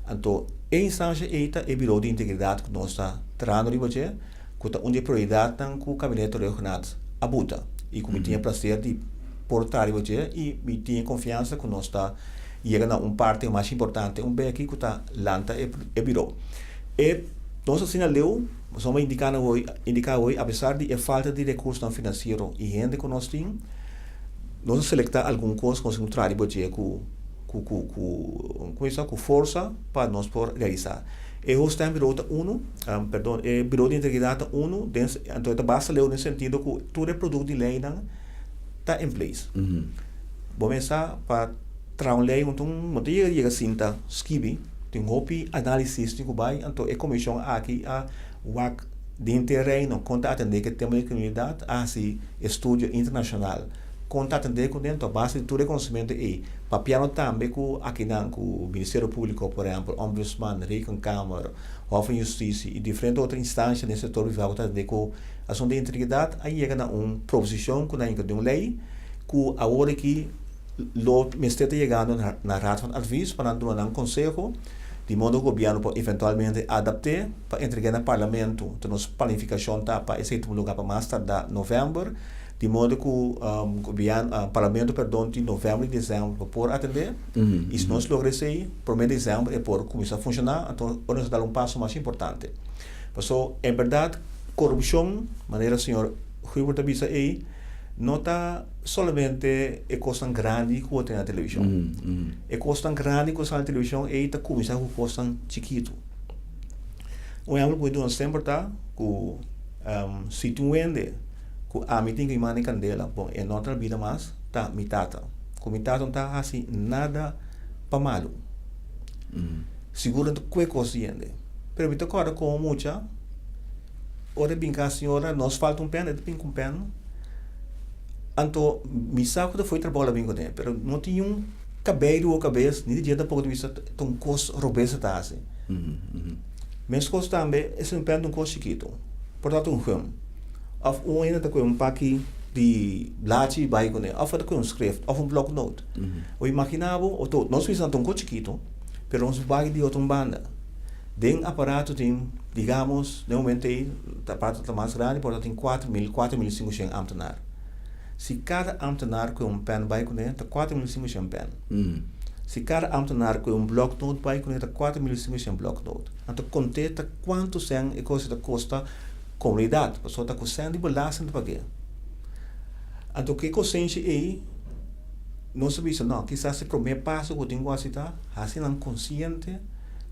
Anto e instansha ei ta e Biro di Integridat ku nos ta trahando riba dje, ku ta un di e prioridatnan ku Kabinete Rhuggenaath a buta i ku mi tin e plaser di por ta riba dje i mi tin e konfiansa ku nos ta yega na un parti mas importante un beki ku ta lanta e biro. E nos asina leu, pasobra mi a indiká nan hoy, indiká hoy apesar di e falta di rekursonan finansiero i hende ku nos tin, nos a selektá algun kos ku nos tin ku traha riba dje ku ku ku ku kuminsá ku forsa pa nos por realisá. E hoofdstem bureau ta unu, perdon, e bureau di integridad ta unu, den, anto e ta basta leu den sentido ku tur e produkto di leinan ta in place. Bo mester pa traha un lei un no ta yega yega sinta skibi, tin hopi análisis tin ku bai, anto e komishon aki a wak. Den te Reino kon ta atendé ku e tema di kriminalidat, a hasi estudio internashonal kon ta atendé ku dentro a base di tur e konosementu ei, papiando tambe ku akinan ku Ministerio Públiko, por ehèmpel, Ombudsman, Rekenkamer, Hof van Justitie i diferente otro instansha den sektor privá ku ta atendé ku asuntu di integridat, a yega na un proposishon ku nan hinka den un lei ku awor aki lo mester ta yegando na Raad van Advies pa nan duna nan konseho di modo ku gobièrnu por eventualmente adapt'é pa entreg'é na Parlamento. Enton nos planifikashon ta pa esei tuma lugá pa mas tardá novèmber, di modo ku gobièrnu, Parlamento perdon, tin novèmber i desèmber pa por atendé i si nos logra esei promé desèmber e por kuminsá funshoná, anto ora nos a dal un paso mas importante. Paso en bèrdat korupshon manera señor Hubert a bisa ei, no ta solamente e kosnan grandi ku bo tene na televishon. E kosnan grandi ku sa na televishon ei ta kuminsá ku kosnan chikitu. Un ehèmpel ku mi duna semper ta ku si tin un hende ku ami tin ku mi manda e kandela, bon e no ta na bida mas, ta mi tata. Ku mi tata no ta hasi nada pa malu. Sigur no ta kue kos di hende. Pero mi ta kòrda komo mucha. Ora e bin ka señora nos falta un pen e ta bin ku un pen anto mi sa ku ta fo'i trabou la bin kuné pero no tin un kabei riba bo kabes ni di dje tampoko ta bisa ta un kos robes e ta hasi meskos tambe esei un pen ta un kos chikitu por ta un gum òf un hende ta kohe un paki di blachi bai kuné òf ta kohe un skrift òf un blòknoot bo imaginá bo nos bisa ta un kos chikitu pero nos bai di otro banda. Den aparato tin, digamos, den momento ei, aparato ta mas grandi, por ta tin 4000, 4500 ambtenaar. Si kada ambtenaar ku un pen bai kuné, ta 4500 pen. Si kada ambtenaar ku un bloknoot bai kuné, ta 4500 bloknoot. Anto kont'é ta kuantu sèn e kos ta kosta komunidat, pasobra ta ku sèn di belasting ta pag'é. Anto ku e konsenshi ei, nos a bisa, no, kisas e promé paso ku tin ku hasi ta hasi nan konsiente.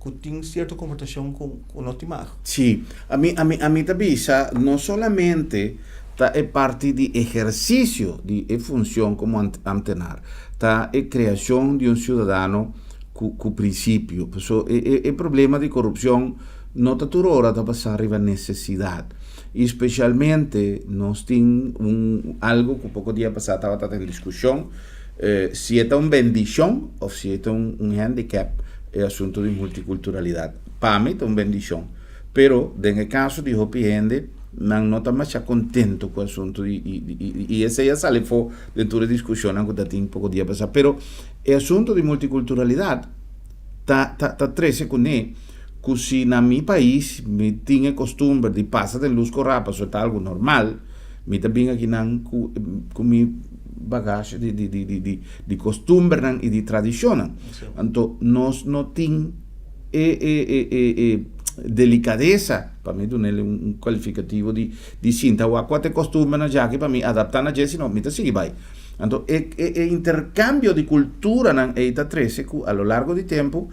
ku tin sierto komportashon ku no tin mag. Sí, ami ami ami ta bisa no solamente ta e parti di ehersisio di e funshon komo ambtenaar, ta e kreashon di un siudadano ku ku prinsipio. Paso e e e problema di korupshon no ta tur ora ta basá riba nesesidat. I speshalmente nos tin un algu ku poko dia pasá tabata den diskushon, Si e ta un bendishon of si e ta un handicap e asunto di multiculturalidad. Pa mi ta un bendishon, pero den e caso di hopi hende nan no ta masha contento cu e asunto y esey a sali afo den tur e discusionnan cu ta tin poco dia pasa. Pero e asunto di multiculturalidad ta ta trece cune cu si na mi pais mi tin e costumber di pasa den luz cora pasobra ta algo normal, mi ta bin akinan cu mi bagashi di di di di di di kostumbernan i di tradishonnan. Anto nos no tin e e e e e delikadesa, pa mi dun'el un un kualifikativo di di sinta wak kua ta e kostumbernan djaki pa mi adaptá na dje, sino mi ta sigui bai. Anto e e e interkambio di kulturanan ei ta trese ku a lo largo di tempu,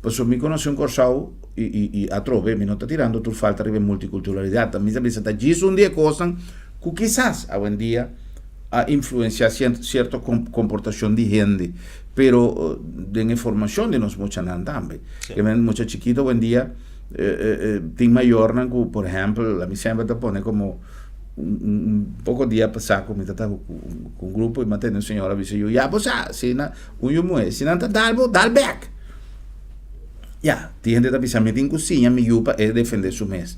pasobra mi konosé un Kòrsou i i i atrobe mi no ta tirando tur falta riba e multikulturalidat, mi ta bisa ta djis un di e kosnan ku kisas awendia a influencia cierto comportacion di hende, pero den e formacion di nos muchanan tambe. Ke men mucha chikito awendia tin mayornan ku, por ehempel, ami semper ta pone como un poco dia pasa ku mi ta ta ku un grupo i mi a tende un señora bisa yu, ya bo sa, si nan, un yu muhe, si nan ta dal bo, dal bek. Ya, tin hende ta bisa mi tin ku siña mi yu pa e defende su mes.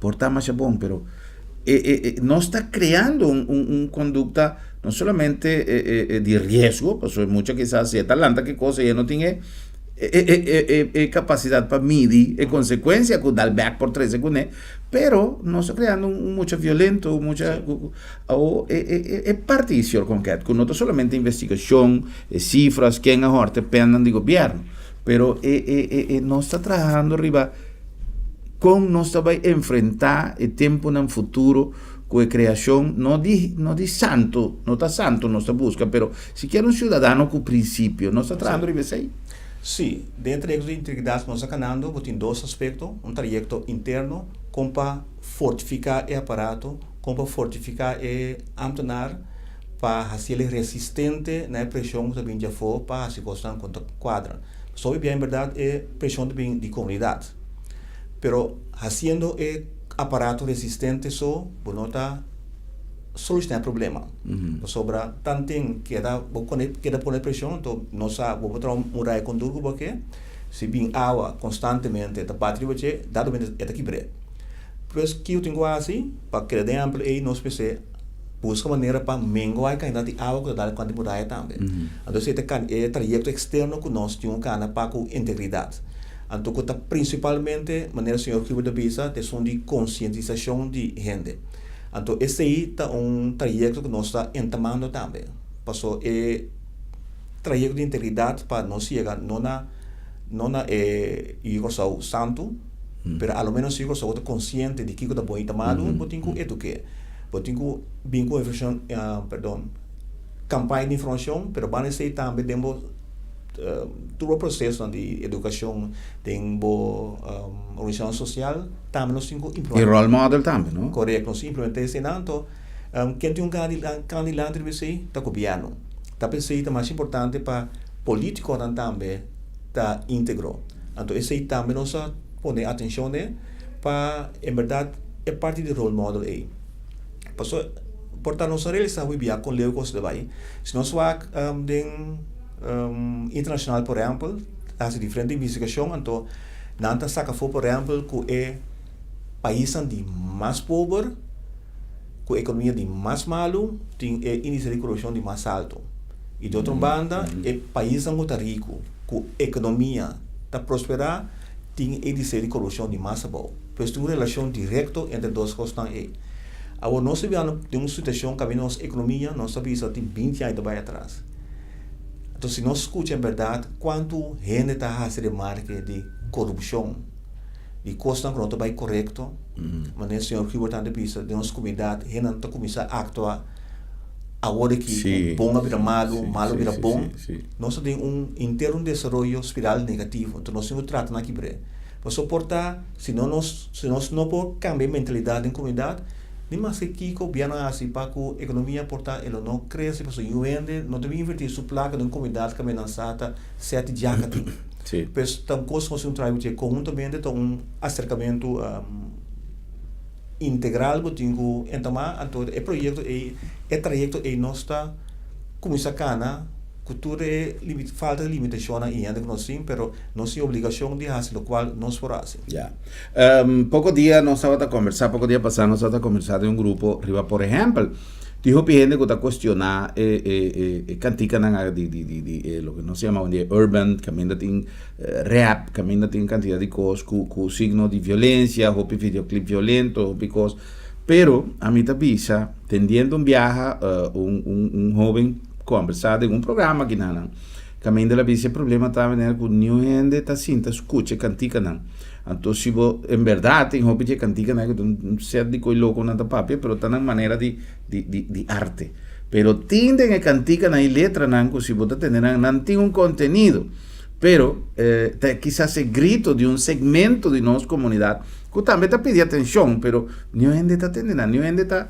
Por ta masha bon, pero e, e, e, nos ta creando un, un, un conducta no solamente e, e, di riesgo, pasobra mucha kisas si e ta lanta ki cosa y e no tin e, e, e, e, e, e capacidad pa midi e consecuencia cu dal bek por trece cune, pero nos ta creando un, un mucha violento, un mucha, o e, e, e, e parti di señor Konket, cu no ta solamente investigacion, e cifras, ken a horta e pennan di gobierno, pero e, e, e, e nos ta trahando riba Kon nos ta bai enfrentá e tempunan futuro ku e kreashon no di no di santu, no ta santu nos ta buska, pero sikiera un siudadano ku prinsipio. Nos ta trahando riba esei? Sí, den e trayekto di integridat ku nos ta kanando bo tin dos aspekto, un trayekto interno kon pa fortifiká e aparato, kon pa fortifiká e ámtenar pa hasiel resistente na e preshon ku ta bini di afó pa hasi kosnan ku no ta kuadra. Pasobra bia en bèrdat e preshon ta bini di komunidat. Pero hasiendo e aparato resistente so bo no ta solushoná e problema. Pasobra tanten keda bo kone keda pone preshon anto no sa bo por traha un muraya kon duru ku bo ke, si bin awa konstantemente ta bati riba dje dado momento e ta kibr'é. Pues kiko tin ku hasi pa keda den ehèmpel ei nos mester buska manera pa mengua e kantidat di awa ku ta dal kant di muraya tambe. Anto esei ta e trayekto eksterno ku nos tin ku kana pa ku integridat. Anto ku ta prinsipalmente, manera señor Hubert a bisa, ta esun di konsientisashon di hende. Anto esei ta un trayekto ku nos ta entamando tambe. Paso e trayekto di integridat pa nos yega no na no na e Yu Kòrsou santu, pero a lo menos Yu Kòrsou ta konsiente di kiko ta bon i ta malu, bo tin ku eduk'é. Bo tin ku bin ku informashon, perdon, kampaña di informashon, pero banda esei tambe den bo Tur bo prosesonan di edukashon den bo organisashon sosial tambe nos tin ku implementá. I role model tambe, no? Korekto, nos tin implementá eseinan. Anto, ken tin un kan dilanti riba esei? Ta gobièrnu. Ta p'esei ta mas importante pa polítikonan tambe ta íntegro. Anto esei tambe nos a pone atenshon n'e pa en bèrdat e parti di role model ei. Pasobra por ta nos a realisá hopi bia kon leu kos ta bai. Si nos wak den internashonal por ehèmpel ta hasi diferente investigashon anto nan ta saka afó por ehèmpel ku e paisnan di mas pober ku ekonomia di mas malu tin e índise di korupshon di mas alto i di otro banda e paisnan ku ta riku ku ekonomia ta prosperá tin e índise di korupshon di mas abou. Pues tin un relashon direkto entre dos kosnan ei. Awor nos ta biba den un situashon kaminda nos ekonomia nos ta bisa tin binti aña ta bai atras. Entonces si nos skucha en bèrdat kuantu hende ta hasi remarke di korupshon, di kosnan ku no ta bai korekto, manera señor Hubert a bisa den nos komunidat hendenan ta kuminsá aktua awor aki ku bon a bira malu, malu a bira bon, nos ta den un henter un desaroyo spiral negativo. Entonces nos tin ku trata na kibr'é. Pasobra por ta si no nos si nos no por kambia e mentalidat den komunidat, Ni maske kiko gobièrnu a hasi pa ku ekonomia por ta e lo no krese pasobra yu hende no ta bin invertí su plaka den un komunidat ku amenasá ta sèt djaka tin. Pues ta un kos ku nos tin traha dje konhuntamente ta un aserkamentu integral ku tin ku entamá anto e proyekto ei e trayekto ei nos ta kuminsá kana. Ku tur e falta di limitashonnan i hende ku nos tin, pero nos tin obligashon di hasi lokual nos por hasi. Ya. Poko dia nos tabata kombersá, poko dia pasá nos tabata kombersá den un grupo riba por ehèmpel, tin hopi hende ku ta kuestioná e e e e kantikanan a di di di di e loke nos yama awendia urban, kaminda tin rap, kaminda tin kantidat di kos ku ku signo di violensia, hopi videoclip violento, hopi kos. Pero ami ta bisa, tendiendo un biaha un un un hoben, Kombersá den un programa kinanan. Kaminda el a bisa e problema ta manera ku niun hende ta sinta skucha e kantikanan. Anto si bo en bèrdat tin hopi di e kantikanan ku ta un sèt di koi loko nan ta papia pero ta nan manera di di di di arte. Pero tin den e kantikanan i letranan ku si bo ta tende nan nan tin un kontenido. Pero ta kisas e grito di un segmento di nos komunidat ku tambe ta pidi atenshon pero niun hende ta tende nan, niun hende ta.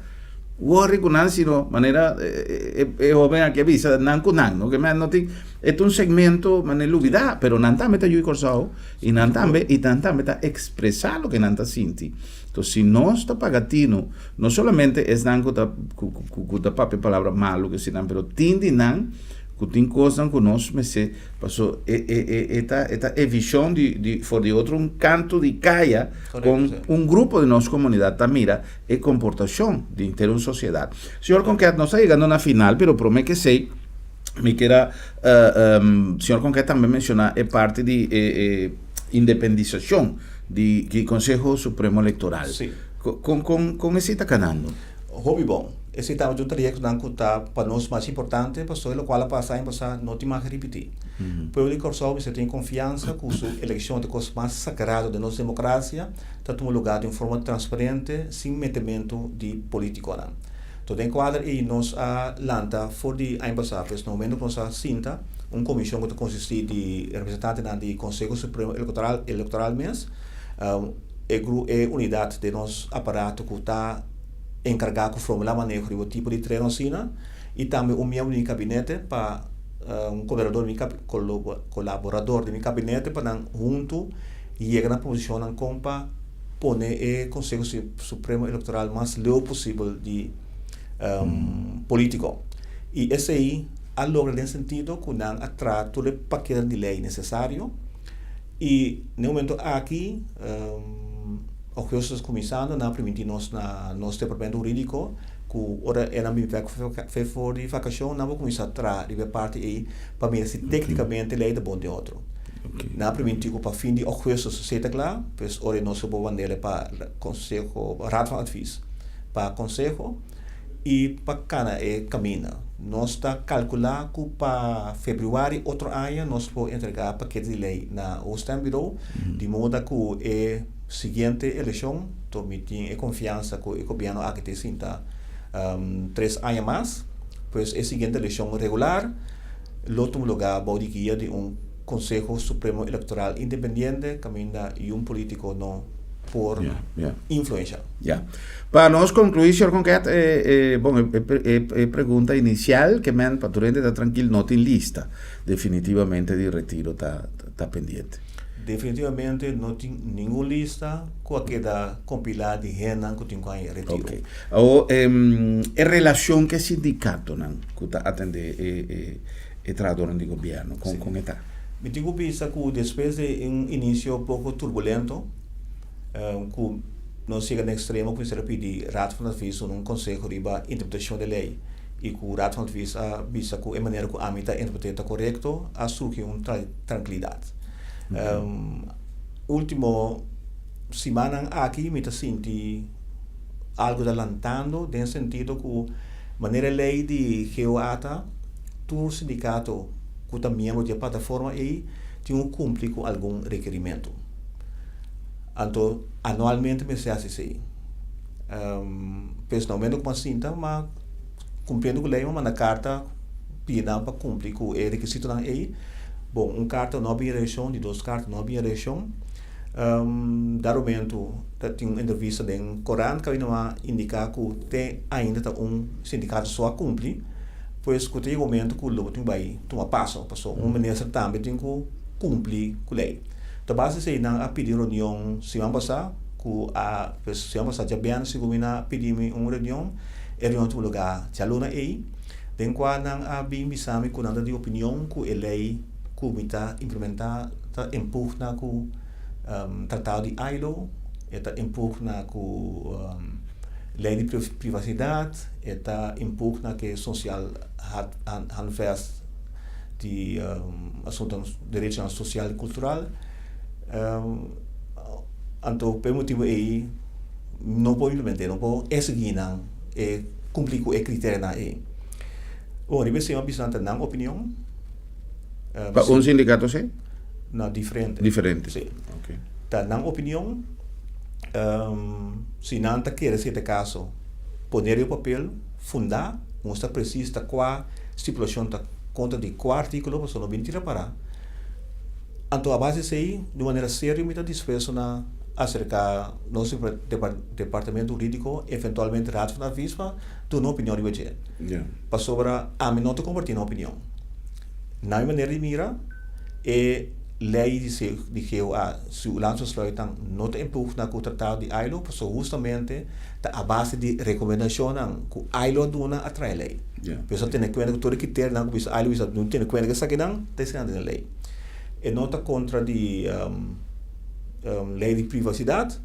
Worry ku nan sino manera e hoben aki a bisa nan ku nan no ke men no tin e ta un segmento manera lubida pero nan tambe ta yu di Kòrsou i nan tambe i nan tambe ta ekspresá loke nan ta sinti entonces si nos ta paga tinu no solamente esnan ku ta ku ta papia palabra malu ke sinan pero tin di nan ku tin kosnan ku nos mester paso e e e e ta e ta e vishon di di for di otro un kanto di kaya kon un grupo di nos komunidat ta mira e komportashon di henter un sosiedat. Señor Konket, nos ta yegando na final, pero promé ke esei mi kier a señor Konket tambe menshoná e parti di e e independisashon di di Konseho Supremo Elektoral. Kon kon kon esei ta kanando? Hopi bon. Esei tabata un trayektonan ku ta pa nos mas importante pasobra lokual a pasa aña pasá no tin mag ripití. Pueblo di Kòrsou mester tin konfiansa ku su elekshon ta e kos mas sagrado den nos demokrasia, ta tuma lugá den un forma transparente sin metementu di polítikonan. Anto den e kuadro ei nos a lanta for di aña pasá, pues na momento ku nos a sinta un komishon ku ta konsistí di representantenan di Konseho Supremo Elektoral Elektoral mes, e gru e unidat den nos aparato ku ta enkargá ku formulá maneho riba tipo di treno asina i tambe un miembro di mi kabinete pa un kolaborador di mi kolaborador di mi kabinete pa nan huntu yega na posishonnan kon pa pone e Konseho Supremo Elektoral mas leu posibel di polítiko. I esei a logra den sentido ku nan a traha tur e paketnan di lei nesesario i na e momento aki augustus kuminsando nan a primintí nos na nos departamento hurídiko ku ora e nan bin bek for di vakashon nan por kuminsá traha riba e parti ei pa mira si téknikamente lei ta bon den otro. Nan a primintí ku pa fin di augustus esei ta kla, pues ora nos lo por mand'é pa konseho, Raad van Advies, pa konseho i pa kana e kaminda. Nos ta kalkulá ku pa febrüari otro aña nos por entregá pakete di lei na Hoofdstembureau, di moda ku e siguiente elekshon, to mi tin e konfiansa ku e gobièrnu aki ta sinta tres aña mas, pues e siguiente elekshon regular lo tuma lugá bou di guia di un Konseho Supremo Elektoral independiente kaminda yun polítiko no por influensha. Ya. Pa nos conclui, señor Conquet, bon, e pregunta inicial ke men pa tur hende ta trankil, no tin lista definitivamente di retiro ta ta pendiente. Definitivamente no tin ningun lista ku a keda kompilá di hendenan ku tin ku haña retiro. Ok. Awor, e relashon ku e sindikatonan ku ta atendé e e trahadornan di gobierno, con con e ta? Mi tin cu bisa cu despues di un inicio poco turbulento, cu nos yega na extremo cu mester a pidi Raad van Advies duna un conseho riba interpretacion di ley y cu Raad van Advies a bisa cu e manera cu ami ta interprete ta corecto, a surgi un trankilidad. Ultimo simannan aki mi ta sinti algo ta lantando den sentido cu manera e ley di GOA ta, Tur sindikato ku ta miembro di e plataforma ei tin ku kumpli ku algun rekerimentu. Anto anualmente mester hasi esei. Pues na momento ku bo a sinta ma kumpliendo ku lei bo manda karta pidi nan pa kumpli ku e rekisitonan ei. Bon, un karta no a bin reakshon, di dos karta no a bin reakshon. Dar momento ta tin un entrevista den korant kaminda nan a indiká ku te ainda ta un sindikato so a kumpli. Pues ku ta yega momento ku lo bo tin ku bai tuma paso, pasobra un minister tambe tin ku kumpli ku lei. Ta base esei nan a pidi un reunion siman pasá ku a pues siman pasá djabièrnè segun mi nan a pidi mi un reunion, e reunion tuma lugá djaluna ei den kua nan a bin bisa mi ku nan ta di opinion ku e lei ku mi ta implementá ta empugna ku tratado di ILO, e ta empugna ku Lei di privasidat e ta impugna ku e Sociaal Handvest di asuntonan derechonan sosial i kultural. Anto pa e motibu ei no por implement'é, no por esigí nan e kumpli ku e kriterionan ei. Bon, riba esei mi a bisa nan ta nan opinion. Pa un sindikato si? No, diferente. Diferente. Si. Ta nan opinion. Si nan ta kere si e ta kaso, pone riba papel, fundá, mustra presis ta kua stipulashon ta kontra di kua artíkulo, pasobra no bini tira pará. Anto a base di esei, di un manera serio mi ta dispuesto na aserká nos departamento hurídiko, eventualmente Raad van Advies pa duna un opinion riba dje. Pasobra ami no ta kompartí nan opinion. Na mi manera di mira, e lei di di GOA su landsbesluitnan no ta impugna ku tratado di ILO pasobra hustamente ta a base di rekomendashonnan ku ILO a duna a trae lei. Por eso a tene kuenta ku tur e kriterionan ku bisa ILO bisa no tene kuenta ku esakinan ta esnan den e lei. E no ta kontra di lei di privasidat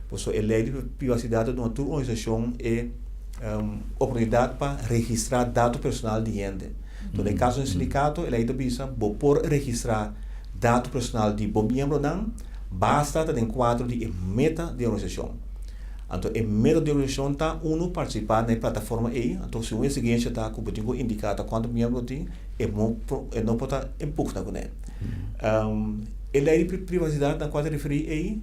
pasobra e lei di privasidat ta duna tur organisashon e oportunidat pa registrá dato personal di hende. Enton den kaso di sindikato e lei ta bisa bo por registrá dato personal di bo miembronan basta ta den kuadro di e meta di e organisashon. Anto e meta di e organisashon ta unu partisipá na e plataforma ei, anto si un eksigensia ta ku bo tin ku indiká ta kuantu miembro tin e e no por ta en pugna kuné. E lei di privasidat na kua ta referí ei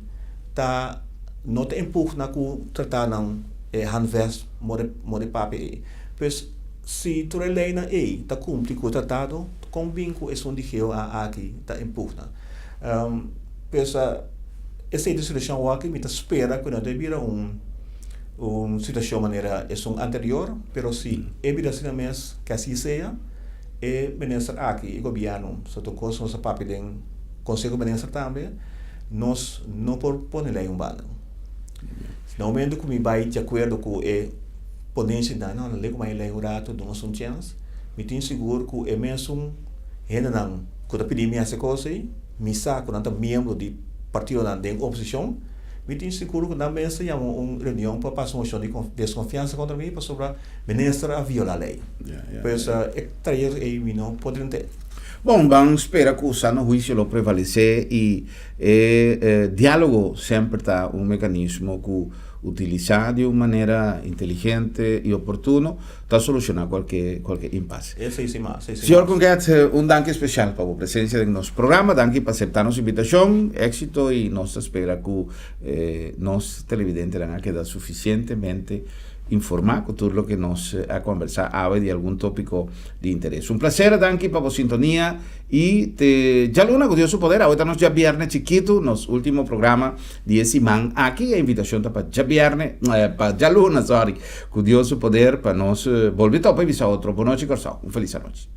ta no ta en pugna ku tratadonan e handvest more papia ei. Pues Si tur e leinan ei ta kumpli ku e tratado, kon bin ku esun di GOA aki ta impugna? Pues esei ta e situashon awor mi ta spera ku no ta bira un un situashon manera esun anterior, pero si e bira asina mes, ke asi sea, e minister aki, e gobièrnu, soto kos nos a papia den Konseho Minister tambe, nos no por pone lei un banda. Na momento ku mi bai di akuerdo ku e ponensia nan, no, lei ku mai lei un ratu, duna nos un chèns, mi tin sigur ku e mesun hendenan ku ta pidi mi hasi e kos ei, mi sa ku nan ta miembro di partidonan den oposishon, mi tin sigur ku nan mes ta yama un reunion pa pasa un moshon di deskonfiansa kontra mi pasobra minister a violá lei. Pues e trayekto ei mi no por drent'é. Bon, ban spera ku sano huisio lo prevalesé i E diálogo semper ta un mekanismo ku utilisá di un manera inteligente i oportuno ta solushoná kualke kualke impase. Esei si mas, esei si Señor mas. Conquet, un danki spesial pa bo presensia den nos programa. Danki pa aseptá nos invitashon. Éksito i nos ta spera ku nos televidentenan a keda sufisientemente informá ku tur loke nos a kombersá awe di algun tópiko di interes. Un plaser, danki pa bo sintonia. I te djaluna ku Dios su poder, awe ta nos djabièrnè chikitu, nos último programa di e siman aki. E invitashon ta pa djabièrnè, pa djaluna, sorry, ku Dios su poder pa nos bolbe topa i bisa otro. Bonochi Kòrsou, un felis anochi.